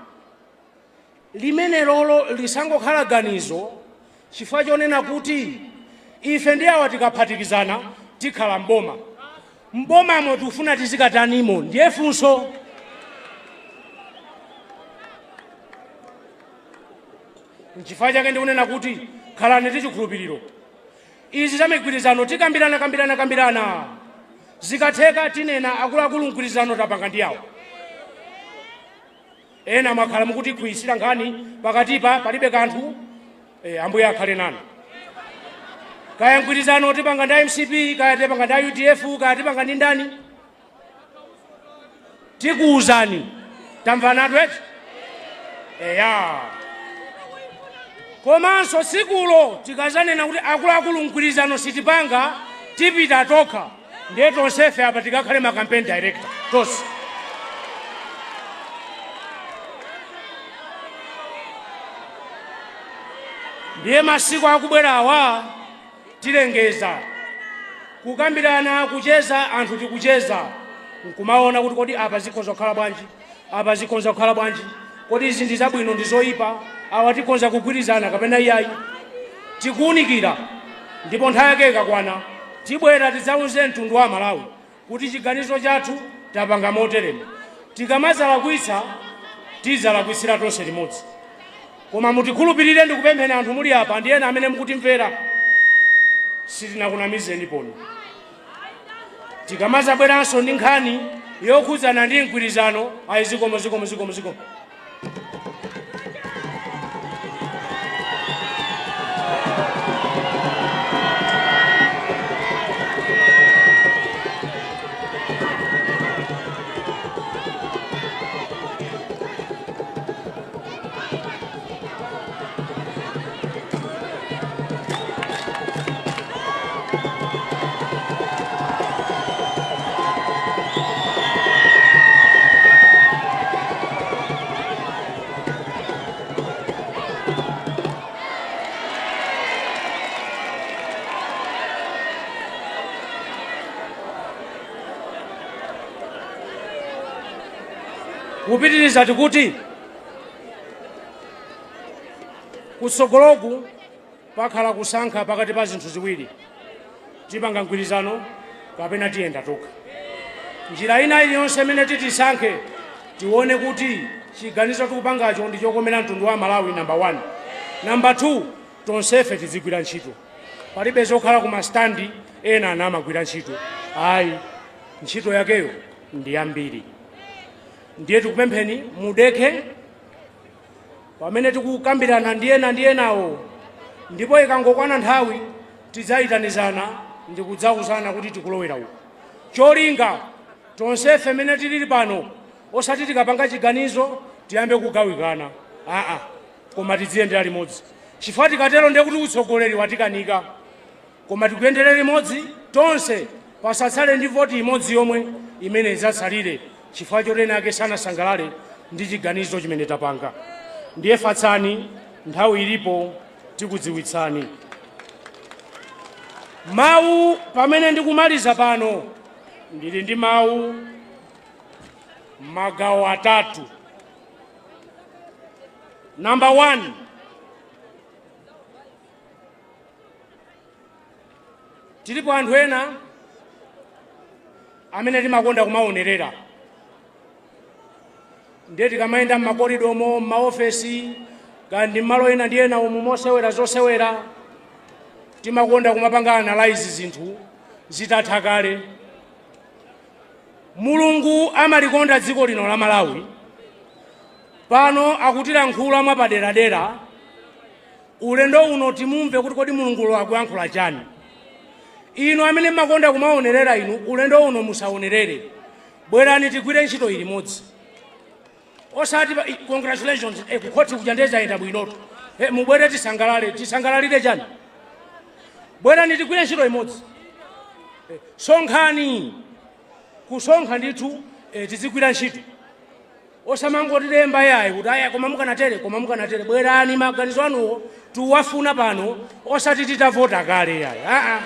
limene lolo lisangokhala ganizo, chifukwa chonena kuti ife ndi awa tikaphatikizana tikhala mboma. Mbomamo tikufuna tizikatanimo? Ndiye funso. Nchifukwa chake ndikunena kuti khalani ndi chikhulupiriro. Izi za migwirizano tikambirana, kambirana, kambirana. Zikatheka tinena, akuluakulu, mgwirizano tapanga ndi awo. Ena mwakhala mukuti khuyisira nkhani pakatipa, palibe kanthu. Ambuye akhale nanu. Kaya mgwirizano tipanga ndi MCP, kaya tipanga ndi UDF, kaya tipanga ndi ndani, tikuwuzani. Tamvanatu eti? Eya. Komanso tsikulo tikazanena kuti akuluakulu, mgwirizano sitipanga, tipita tokha, ndiye tonsefe apa tikakhale ma campaign director tonse. Ndiye masiku akubwerawa tilengeza. Kukambirana, kucheza, anthu tikucheza nkumaona kuti kodi apa zikhoza kukhala bwanji, apa zikhoza kukhala bwanji, kodi izi ndi zabwino, ndi zoyipa, awa tikhoza kugwirizana kapena iyayi. Tikuwunikira, ndipo nthawi yake ikakwana tibwera tidzauze mtundu wa Malawi kuti chiganizo chathu tapanga moteremo. Tikamazalakwitsa, tidzalakwitsira tonse limodzi, koma mutikhulupirire. Ndikupempheni anthu muli apa ndi ena amene mukutimvera, sitinakunamizeni pano. Tikamazabweranso ndi nkhani yokhudzana ndi mgwirizano, ayi, zikomo, zikomo, zikomo, zikomo. Kupitiriza, tikuti kutsogoloku pakhala kusankha pakati pa zinthu ziwiri: tipanga mgwirizano kapena tiyenda tokha. Njira ina iliyonse imene titisankhe, tione kuti chiganizo tikupangacho ndi chokomera mtundu wa Malawi, number 1. Number 2, tonsefe tizigwira ntchito. Palibe zokhala ku masitandi ena anamagwira ntchito, ayi, ntchito yakeyo ndi yambiri. Ndiye tikupempheni mudekhe pamene tikukambirana ndi ena ndi enawo, ndipo ikangokwana nthawi tidzayitanizana ndi kudzauzana kuti tikulowera uku. Cholinga tonsefe mene tilili pano, osati tikapanga chiganizo tiyambe kugawikana, aa, koma tidziyendera limodzi, chifukwa tikatero ndiye kuti utsogoleri watikanika. Koma tikuyendere limodzi tonse, pasatsale ndi voti imodzi yomwe imene idzatsalire chifukwa choti ena ake sanasangalale ndi chiganizo chimene tapanga. Ndiye fatsani, nthawi ilipo, tikudziwitsani. Mawu pamene ndikumaliza pano, ndili ndi mawu magawo atatu. Number 1, tilipo anthu ena amene timakonda kumaonerera. Ndiye tikamayenda m'makoridomo, m'maofesi, kandi m'malo ena ndi ena umu mosewera zosewera, timakonda kumapanga analyze zinthu zitatha kale. Mulungu amalikonda dziko lino la Malawi. Pano akutilankhula mwapaderadera. Ulendo uno timumve kuti kodi Mulungulo akuyankhula chani. Inu amene mmakonda kumaonerera inu, ulendo uno musaonerere. Bwerani tigwire ntchito ili limodzi. Osati congratulations, kukhoti kuja ndezayenda bwinoto. Mubwere tisangalale, tisangalalire chani? Bwerani tigwire ntchito imodzi. Sonkhani. Kusonkha ndithu, tizigwira ntchito. Osamangotilemba yayi kuti aya koma mukanatere, koma mukanatere. Bwerani maganizo anuwo tiwafuna pano, osati titavota kale yayi. Aa.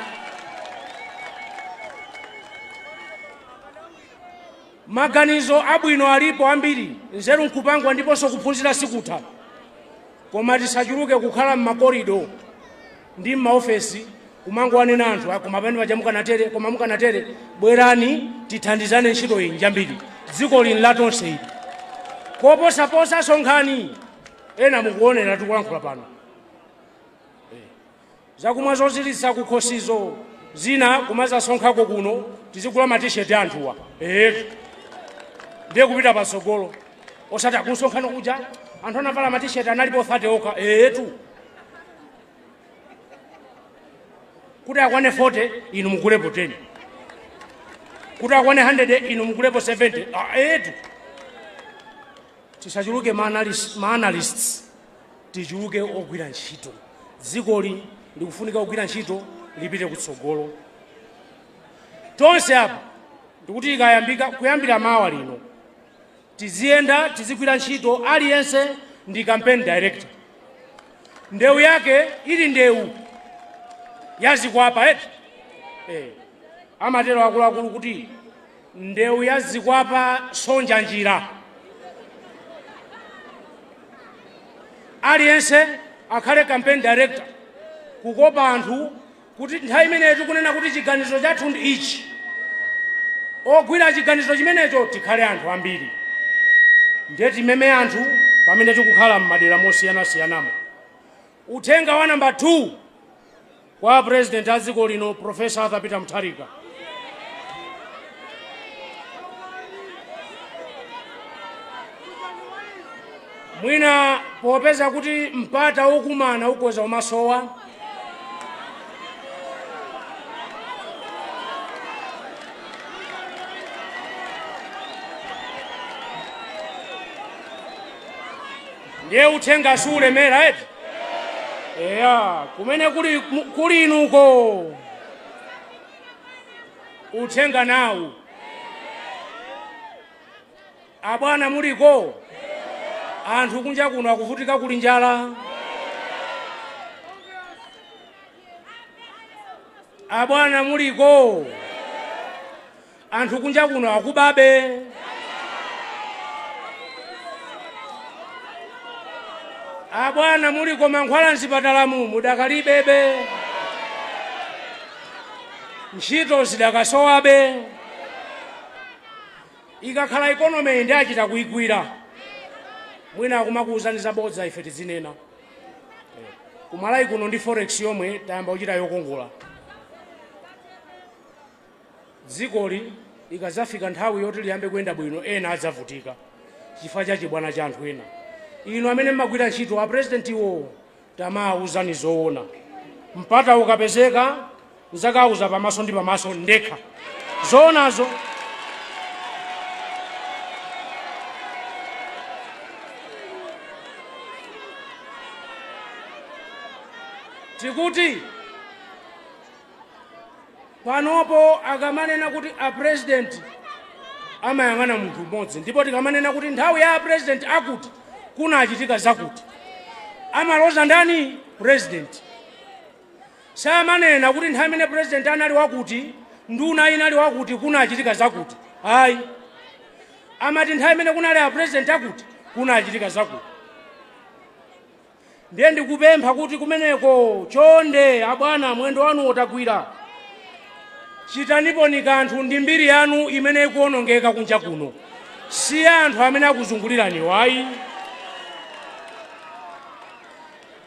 Maganizo abwino alipo ambiri, nzeru nkupangwa ndiponso kuphunzira sikutha. Koma tisachuluke kukhala m'makorido ndi m'maofesi kumangowanena anthu, "Ah, koma pamene paja mukanatere, koma mukanatere." Bwerani tithandizane ntchito iyi njambiri. Dziko lino la tonse ili. Koposaposa sonkhani. Ena mukuonera tikulankhula pano. Zakumwa zozilitsa kukhosizo zina kumazasonkhako kuno, tizigula matisheti anthuwa. Ndiye kupita patsogolo. Osati akusonkhano kuja anthu anavala matisheti analipo 30 okha. Etu. Kuti akwane 40 inu mugulepo 10. Kuti akwane 100 inu mugulepo 70. Etu. Tisachuluke ma analysts, tichuluke ogwira ntchito. Dzikoli likufunika ogwira ntchito lipite kutsogolo. Tonse apa ndikuti ikayambika kuyambira mawa lino tiziyenda tizigwira ntchito, aliyense ndi campaign director. Ndewu yake ili ndewu yazikwapa eti. Amatero akuluakulu kuti ndewu yazikwapa sonja njira. Aliyense akhale campaign director kukopa anthu kuti nthawi imeneyo tikunena kuti chiganizo chathu ndi ichi, ogwira chiganizo chimenecho tikhale anthu ambiri. Ndiye timeme anthu pamene tikukhala m'madera mosiyanasiyanamo. Uthenga wa namba 2 kwa president a dziko lino, Professor Arthur Peter Mutharika. Mwina popeza kuti mpata wokumana ukoza umasowa, ndiye uthenga sulemera eti. Eya, kumene kuli inuko uthenga nawu. Abwana muliko, anthu kunja kuno akuvutika, kuli njala. Abwana muliko, anthu kunja kuno akubabe. Abwana muliko, mankhwala mzipatalamu mudakalibebe, ntchito zidakasowabe. Ikakhala economy ndi achita kuigwira, mwina akumakuwuzani zabodza, ife tizinena. Kumalawi kuno ndi forex yomwe tayamba kuchita yokongola. Dzikoli ikadzafika nthawi yoti liyambe kuyenda bwino, ena adzavutika chifukwa cha chibwana cha anthu ena. Inu amene mmagwira ntchito, a president iwo tamawuzani zoona. Mpata ukapezeka nzakauza pamaso ndi pamaso ndekha zoonazo. Tikuti panopo akamanena kuti a president amayang'ana munthu mmodzi, ndipo tikamanena kuti nthawi ya a president akuti kunachitika zakuti, amaloza ndani? President. Samanena kuti nthawi imene president anali wakuti, nduna inali wakuti, kunachitika zakuti. Ayi, amati nthawi imene kunali a president akuti kunachitika zakuti. Ndiye ndikupempha kuti kumeneko chonde abwana, mwendo wanu wotagwira, chitaniponi kanthu. Ndi mbiri yanu imene ikuwonongeka kunja kuno, si anthu amene akuzungulirani wayi.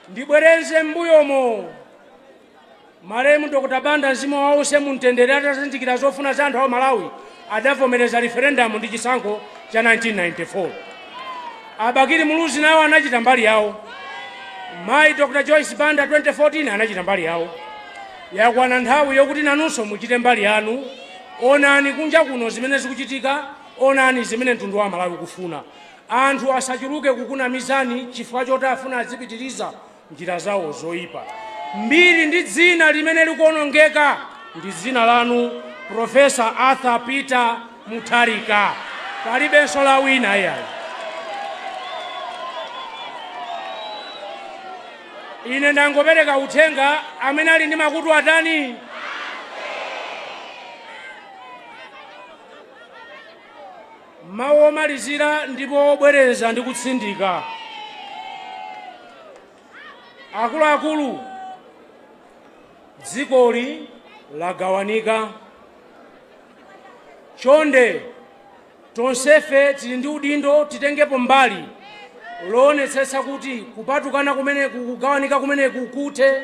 Ndibwereze, m'mbuyomo malemu Dr Banda, mzimu wawo uuse mumtendere, atazindikira zofuna za anthu a Malawi, adavomereza referendum ndi chisankho cha 1994. Abakili Muluzi nawo anachita mbali yawo. Mayi Dr. Joyce Banda 2014 anachita mbali yawo. Yakwana nthawi yokuti nanunso muchite mbali yanu. Onani kunja kuno zimene zikuchitika, onani zimene mtundu wa Malawi ukufuna. Anthu asachuluke kukunamizani chifukwa choti afuna azipitiriza njira zawo zoyipa. Mbiri ndi dzina limene likuonongeka ndi dzina lanu, Professor Arthur Peter Mutharika, palibenso la wina iyayi. Ine ndangopereka uthenga, amene ali ndi makutu atani? Mawu omalizira ndipo obwereza ndi kutsindika. Akuluakulu, dzikoli lagawanika. Chonde, tonsefe tili ndi udindo, titengepo mbali loonetsetsa kuti kupatukana kumeneku, kugawanika kumeneku kuthe.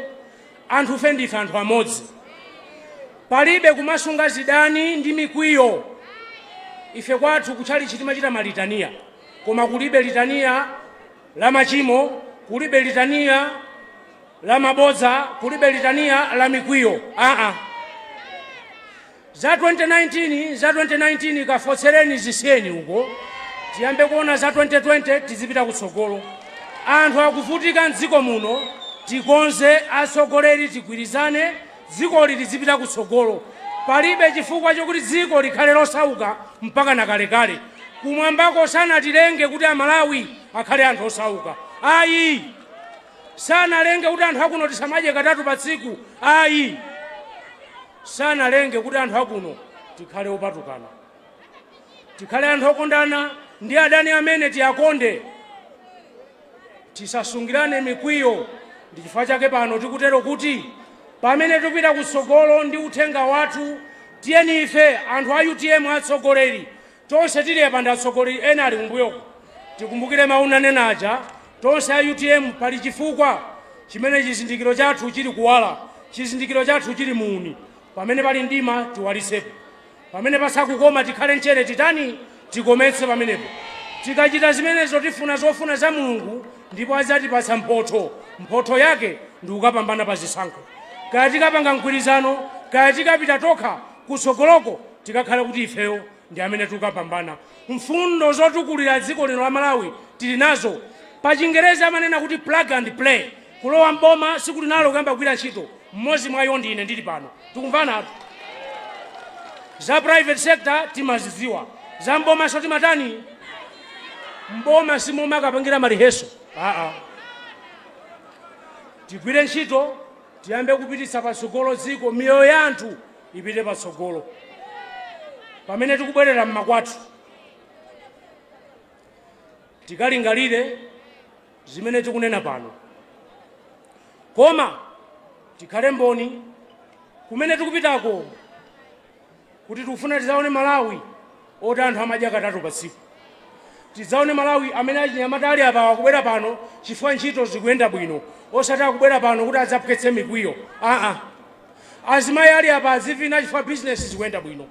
Anthufe ndife anthu amodzi, palibe kumasunga zidani ndi mikwiyo. Ife kwathu kutchalichi timachita malitaniya, koma kulibe litaniya la machimo, kulibe litaniya la mabodza, kulibe litaniya la mikwiyo. Aa, za 2019, za 2019 kafotsereni, zisiyeni uko. Tiyambe kuona za 2020, tizipita kutsogolo. Anthu akuvutika mdziko muno, tikonze atsogoleri, tigwirizane, dzikoli lizipita kutsogolo. Palibe chifukwa chokuti dziko likhale losauka mpaka na kalekale. Kumwambako sanatilenge kuti Amalawi akhale anthu osauka, ayi. Sanalenge kuti anthu akuno tisamadye katatu pa tsiku, ayi. Sanalenge kuti anthu akuno tikhale opatukana. Tikhale anthu okondana, ndi adani amene tiyakonde, tisasungirane mikwiyo. Ndi chifukwa chake pano tikutero kuti pamene tikupita kutsogolo ndi uthenga wathu, tiyeni ife anthu a UTM, atsogoleri tonse tili apa ndi atsogoleri ena ali kumbuyoko, tikumbukire mawu nanena aja. Tonse a UTM, pali chifukwa chimene chizindikiro chathu chili kuwala, chizindikiro chathu chili muuni. Pamene pali mdima tiwalitsepo, pamene pasakukoma tikhale mchere, titani, tikometse pamenepo. Tikachita zimenezo tifuna zofuna za Mulungu ndipo adzatipatsa mphotho. Mphotho yake ndi kukapambana pa zisankho. Kaya tikapanga mgwirizano, kaya tikapita tokha kutsogoloko, tikakhale kuti ifeyo ndi amene tikukapambana. Mfundo zotukulira dziko lino la Malawi tili nazo. Pa Chingerezi amanena kuti plug and play, kulowa mboma siku linalo kuyamba kugwira ntchito. Mmodzi mwa iwo ndi ine ndili pano. Tikumvanatu? Za private sector timazidziwa, za mbomaso timatani. Mboma simomakapangira ma rehearsal, aa. Tigwire ntchito, tiyambe kupititsa patsogolo dziko, miyoyo ya anthu ipite patsogolo. Pamene tikubwerera mmakwathu, tikalingalire zimene tikunena pano, koma tikhale mboni kumene tikupitako kuti tikufuna tidzaone Malawi oti anthu amadya katatu pa tsiku, tidzaone Malawi amene achinyamata ali apa akubwera pano chifukwa ntchito zikuyenda bwino, osati akubwera pano kuti adzaphwetse mikwiyo, aa. Azimayi ali apa azivina chifukwa bizinesi zikuyenda bwino.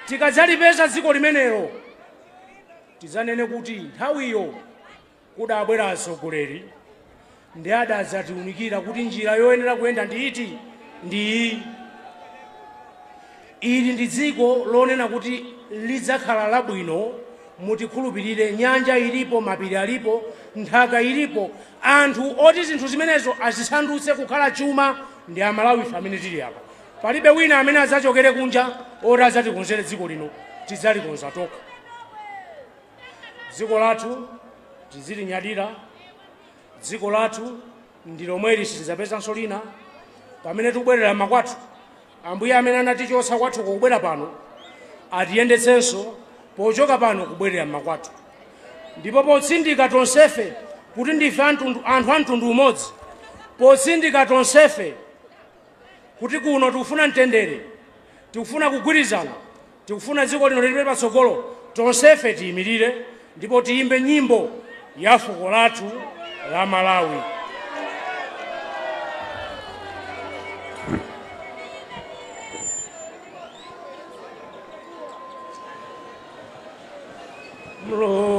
Tikadzalipeza dziko limenelo, tidzanene kuti nthawiyo kudabwera atsogoleri ndi adadzatiunikira kuti njira yoyenera kuyenda ndi iti, ndi iyi. Ili ndi dziko lonena kuti lidzakhala labwino, mutikhulupirire. Nyanja ilipo, mapiri alipo, nthaka ilipo. Anthu oti zinthu zimenezo azisandutse kukhala chuma ndi Amalawi ife amene tili apa. Palibe wina amene adzachokere kunja oti adzatikonzere dziko lino, tidzalikonza tokha. Dziko lathu tizilinyadira, dziko lathu ndi lomweli, sitidzapezanso lina. Pamene tikubwerera makwathu, Ambuye amene anatichotsa kwathu kubwera pano atiyendetsenso pochoka pano kubwerera mmakwathu. Ndipo potsindika tonsefe kuti ndife anthu a mtundu umodzi, potsindika tonsefe kuti kuno tikufuna mtendere, tikufuna kugwirizana, tikufuna dziko lino lipite patsogolo, tonsefe tiyimirire ndipo tiyimbe nyimbo ya fuko lathu la Malawi. Mulungu.